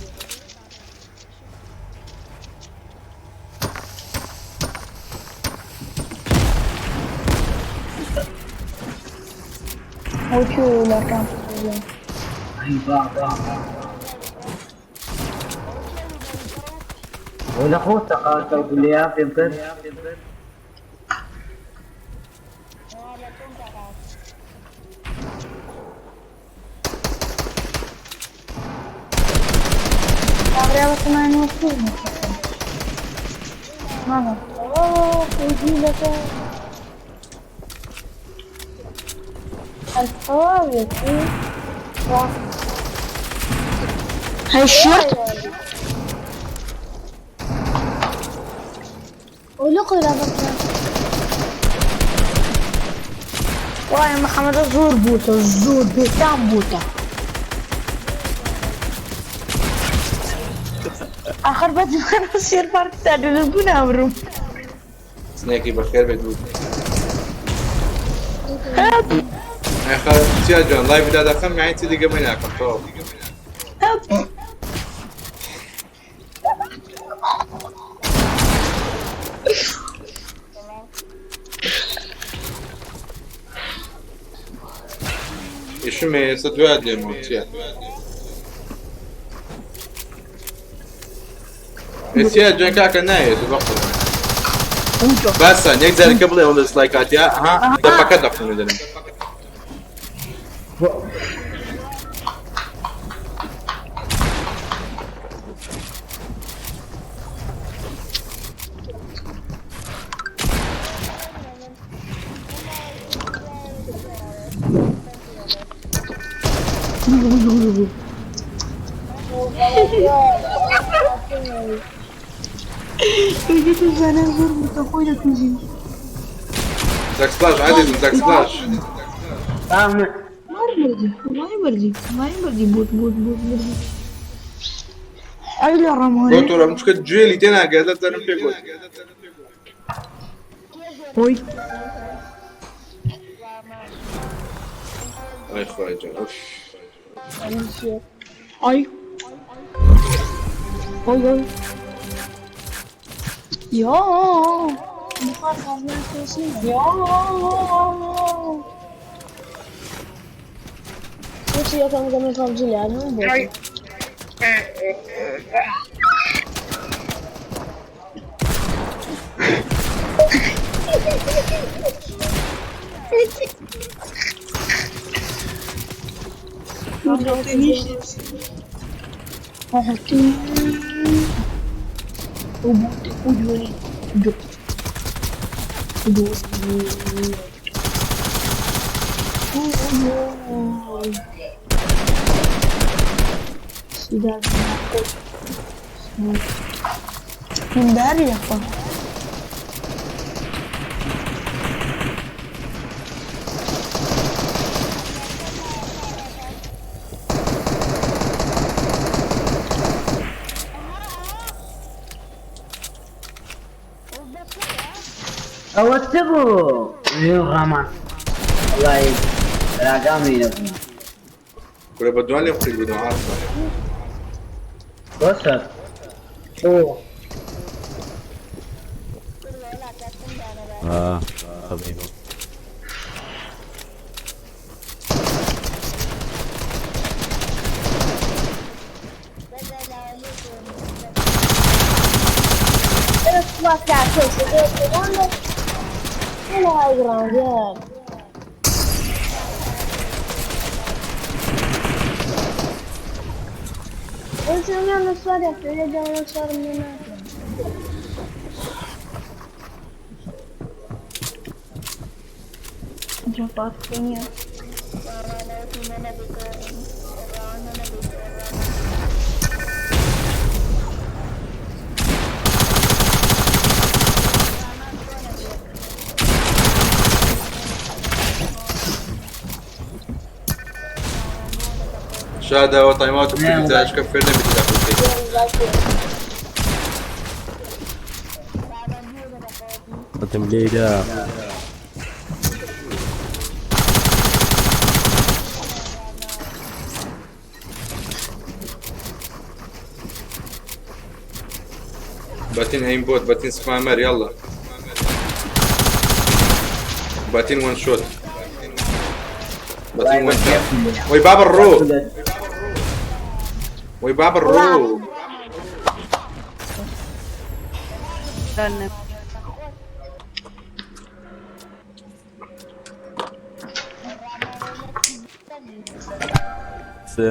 ئەو کوێ وڵاتان؟ ئەی با با ئەو لە خۆ تەقاتە گولەیە پێم کرد. کابرا بەتەمانەوە کوێ ماما ئەوە کوردی دەکە. تەواوێتی. هاي الشورت. ولقي بەتە. وای محەممەدە زۆر بووتە، زۆر بێتام بووتە. آخر بەتمانە سێر پارک تا دەبوو نامرم. سنێکی بەخێر بێت بوو. ئەخە چیا جان لایڤ دادەخەم، یانی چی دیگە من ناکەم تەواو. ئیشم هەیە ئێستا دوای دێمەوە. چییە؟ چییە جان کاکە نایەت بەخۆ. باسە یەک جارەکە بڵێ ئەوەندە سلایکاتیا ها دەپەکە دەخۆن دەرم. زۆر بووتە خۆی دەکوژی. زاک سپلاش عادی زاک سپلاش. مردی وای مردی وای مردی بوت بوت بوت بردی. ئەی لە ڕەمانە. بۆ تۆ چکە گوێلی تێ ناگەێت لە دەرم پێ گوت. ئۆی ئای خوای جان ئوف. ئای ئۆی ئۆی یا یا. بۆچی یەکەم گەمە پەبجی لە بۆ. Hindari apa? ئەوە چ بوو؟ ڕامان وڵی ڕاگامی نەبوو. کورە بە دوان لێم قیل بوون عارفە. بۆسە ئۆ. آه حبيبي. هاي جراوند قلت لهم الصار يا صار من Drop. شادە تایمات و تاش کە فێر نەبێت قدم ليلى. باتين ايم بوت، باتين سبامر، يلا باتين وان شوت. بەتیم وەن تاپ. وەی بابە ڕۆ. وەی بابە ڕۆ. سێ.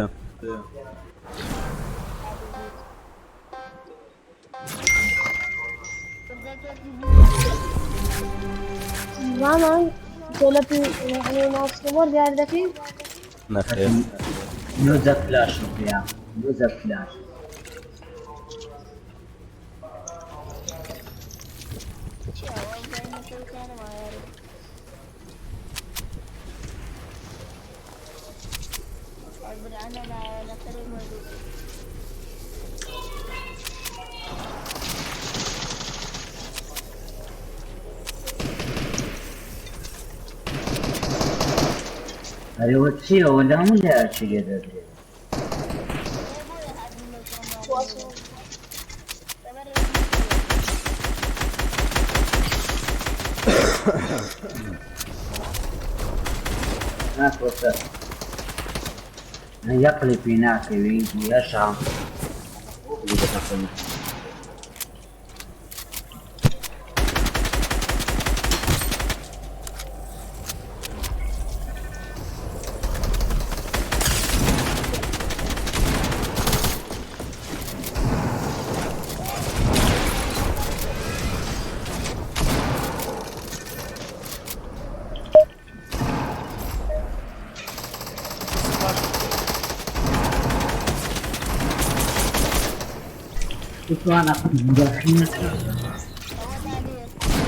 ڕامان تۆ لە پی یعنی ماوس کیبۆرد دیار دەکەی؟ نەخێر. نۆزە فلاشم پێیە نۆزە فلاش. ئەرێ چییە ئەوە لە هەموو لایە چی لێ دەدرێ؟ ناکۆسە یەقلی پێ ناکەوی یەشا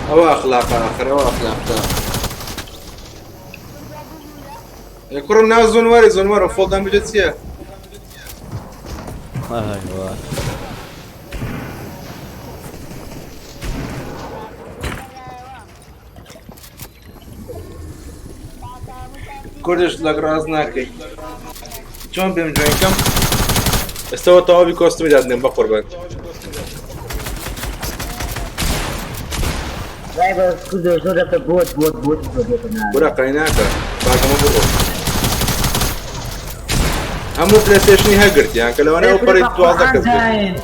ئەوە ئەخلاقە ئاخر ئەوە ئەخلاقە. ئێ کوڕم ناو زۆن وەرە زۆن وەرە فۆڵ دامجە چییە؟ ئایوا. کوردش لەگ ڕاست ناکەی. چۆن بێم جوێن کەم؟ ئێستەوە تەواوی کۆستمی دادنێم بەقوربان. وای بە کوردۆ زۆر دەکە بۆت بۆت بۆت بۆت بۆت برا قەیناکە باگەمە بڕۆ. هەموو پلەیستەیشنی هەگرتیان کە لەوانەیە ئەو پەڕی 12 کەس بێت.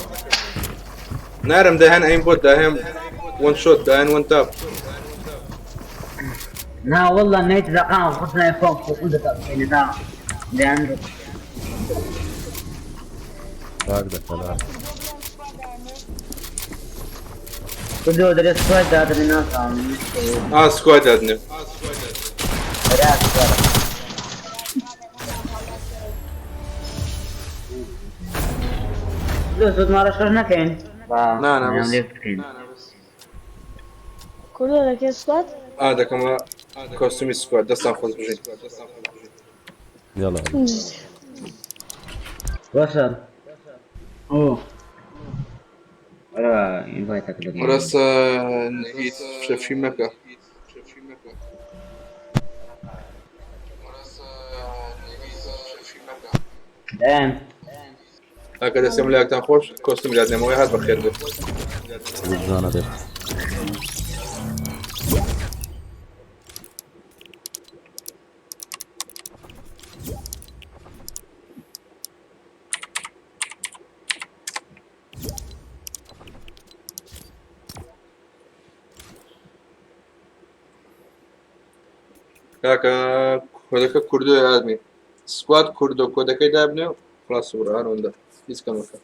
نارم دەهێن ئەیم بۆت داهێم وەن شۆت داهێن وەن تاپ. نا والله نيت رقم خصنا فوق فوق دقيقة لأن باگ دەکەلا. كله درس سكواد هذا الناس ئا سکواد دادنێم. لو صوت ما رشح نكين نا نا بس. کوردۆ دەکەی سکواد؟ ئا دەکەمە کۆستومی سکواد دەستان خۆش بژین. یاڵا. وصل اوه ولا انفايتك ڕاستە هیچ شەفی مەکە. دائم ئاکە دەستێم لایەکتان خۆش کۆستومی دادنێمەوەی هات بەخێر بێت. زانە بێت. کاکە کۆدەکە کوردۆیە ئادمی. سکواد کوردۆ کۆدەکەی دابنێ و خلاص بڕۆ هەر ئەوەندە هیچ کەمەکە.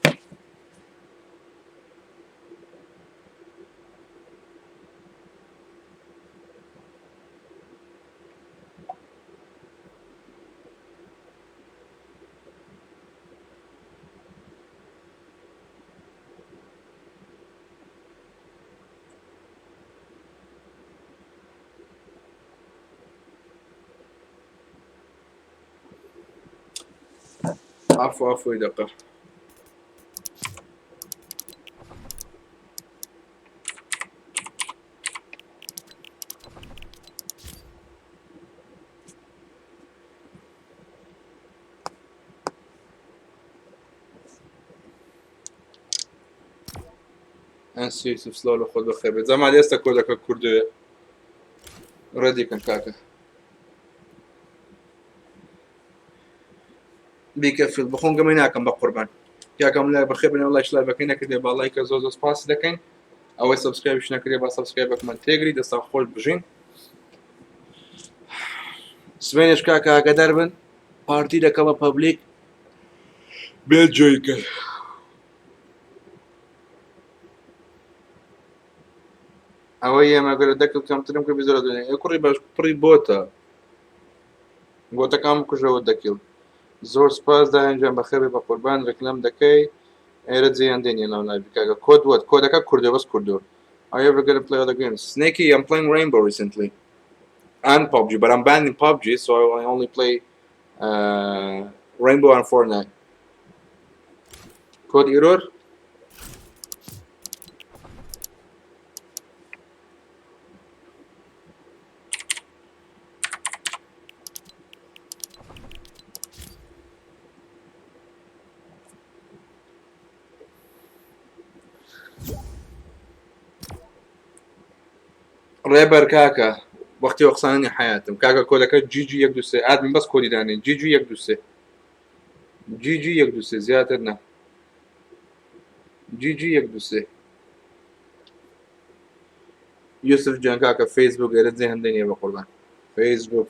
عفو عفو دقة. ئەنسی یوسف سڵاو لە خۆت بەخێر بێت. زەمان ئێستا کۆدەکە کوردۆیە. ڕێدی کەن کاکە. بیکە فیل بخۆم گەمەی ناکەم بە قوربان کاکەم لای بەخێر بنەوە لایش لایڤەکەی نەکردێ با لایکە زۆر زۆر سپاسی دەکەین ئەوەی subscribe یش نەکردێ با subscribe ەکەمان تێگری دەستان خۆش بژین سبێنێش کاکە ئاگادار بن پارتی دەکەمە public بێ جۆی کرد ئەوەی ئێمە گەرە دەکرد کەمترم کرد بزۆرە دنیا ئێ کوڕی باش پڕی بۆتە بۆتەکان بکوژەوە دەکیل زۆر سپاس داهێن گیان بەخێربێ بە قوربان ڕیکلام دەکەی ئێرە جێیان دێنیە ناو لایڤی کاکە کۆد وەت کۆدەکە کوردە بەس کوردۆ Are you ever gonna play other games? Snakey, I'm playing Rainbow recently and PUBG, but I'm banned in PUBG, so I only play Rainbow and Fortnite. Code error? ڕێبەر کاکە وەختی وەقسانانی حیاتم کاکە کۆدەکە جیجی یەک دوو سێ ئادمین بەس کۆدی دانێ جیجی یەک دوو سێ جیجی یەک دوو سێ زیاتر نا جیجی یەک دوو سێ یوسف گیان کاکە فەیسبوک ئێرە جێ هەندێ نییە بە قوربان فەیسبوک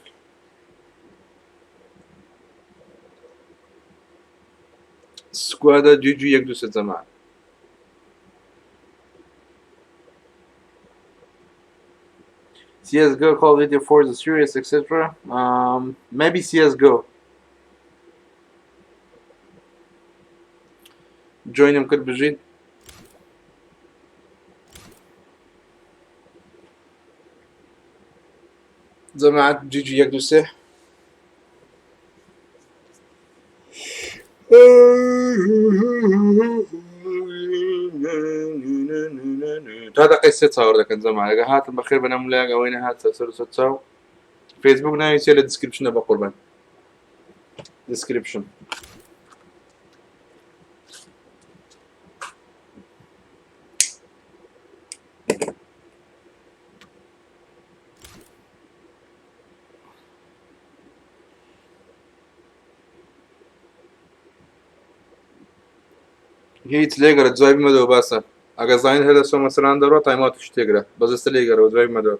سکوادە جیجی یەک دوو سێ جەماعەت CSGO, Call of Duty, Forza Series, etc. Maybe CSGO. جۆینم کرد بژیت جەماعەت جیجی یەک دوو سێ تا دقەی سێ چاوەڕ دەکەن جەماعەت ئەگەر هاتن بەخێر بەنەم لایەک ئەوەی نەهات سەر سەر چاو فەیسبوک ناوی چیە لە description ە بە قوربان description هیچ لێگەرە دوای بمەدەوە باسە ئەگە زانین هەر لە سۆمە سەران دەڕۆ تایماتش تێگرە بەزەستە لێگەرەوە دوای بمەدەوە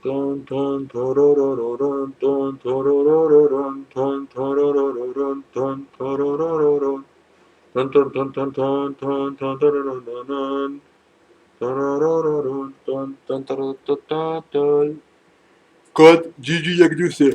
تۆن تۆن تۆرۆرۆرۆرۆن تۆن تۆرۆرۆرۆرۆن تۆن تۆرۆرۆرۆرۆن تۆن تۆرۆرۆرۆرۆن تۆن تۆن تۆن تۆن تۆن تۆن تۆن تۆرۆرۆرۆن تۆرۆرۆرۆرۆن تۆن تۆن تۆرۆتۆتۆتۆل کۆد جی جی یەک دوو سێ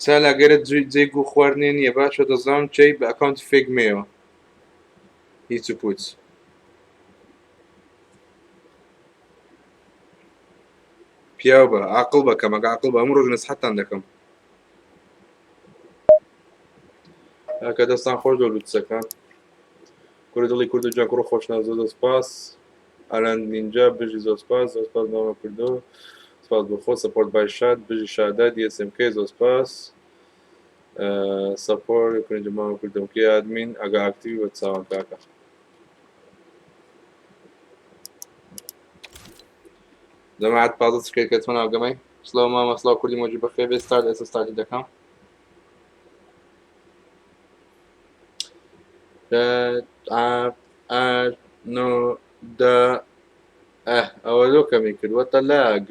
چالا گەرە جێ گوو خواردنێ نییە باشە دەزانم چەی بە ئەکاونتی فێک مێوە هیچ و پوچ پیاو بە عاقڵ بە کەمەکە عاقڵ بە هەموو ڕۆژ نەسحەتتان دەکەم کاکە دەستان خۆش بە لوتسەکان کوری دڵی کوردو جان کوڕ خۆشناو زۆر زۆر سپاس ئالان نینجا بژی زۆر سپاس زۆر سپاس مامە کوردۆ سپاس بۆ خۆ سەپۆرت بای شاد بژی شادە DSMK زۆر سپاس سەپۆرت کوری مامە کوردۆم کێ ئادمین ئەگە ئاکتیوی بە چاوان کاکە جەماعەت 15 سکرێت کەتمە ناو گەمەی سڵاو مامە سڵاو کوردی مۆجی بەخێر بێ ستارت ئێستا ستارتی دەکەم نۆ دە ئە ئەوە لۆ کەمی کرد وەتە لاگ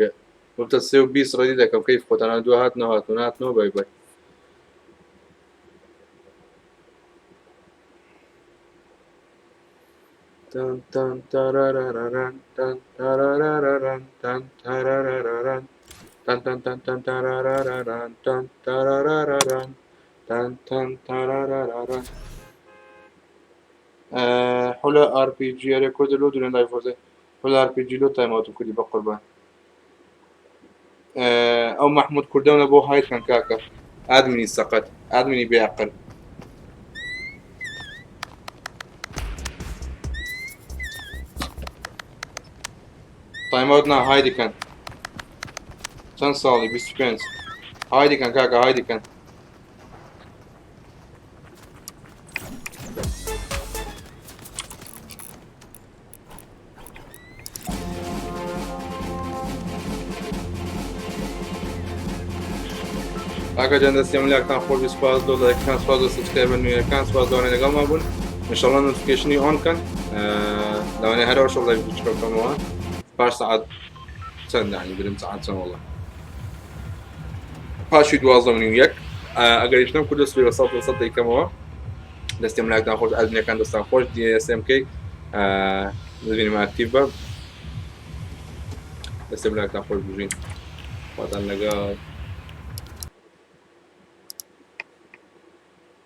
وتە سێ و 20 ڕێدی دەکەم کەیف خۆتانە دو هات نەهات و ناتنەوە بای بای تان تان تاراراران تان تاراراران تان تاراراران تان تان تان تان تاراراران تان تاراراران تان تان تاراراران حولا ئار پی جی ئەرێ کوردە لۆ دونێ لای فۆزێ حولا ئار پی جی لۆ تایماوتم کوردی بە قوربان ئەو مەحمود کوردەونە بۆ هایت کەن کاکە ئادمینی سەقەت ئادمینی بێ ئەقل تایماوت نا هایدی کەن چەند ساڵی 25 هایدی کەن کاکە هایدی کەن. کاکە جان دەستی هەموو لاکتان خۆش بی سوپاس لۆ لایکەکان سوپاس لۆ subscriber ە نوێیەکان سوپاس لەوانەی لەگەڵمان بوون ئینشەڵڵا notification ی on کەن لەوانەیە هەر ئەو شەو live بچکە بکەمەوە پاش سەعات چەند یعنی برم سەعات چەند وەڵا پاشی 12:30 ئەگەریش نەم کوردە سوێ بە 100% دەیکەمەوە دەستی ملاکتان خۆش ئەزمەکان دەستان خۆش DSMK ببینم active بە دەستی ملاکتان خۆش بژین خواتان لەگەڵ.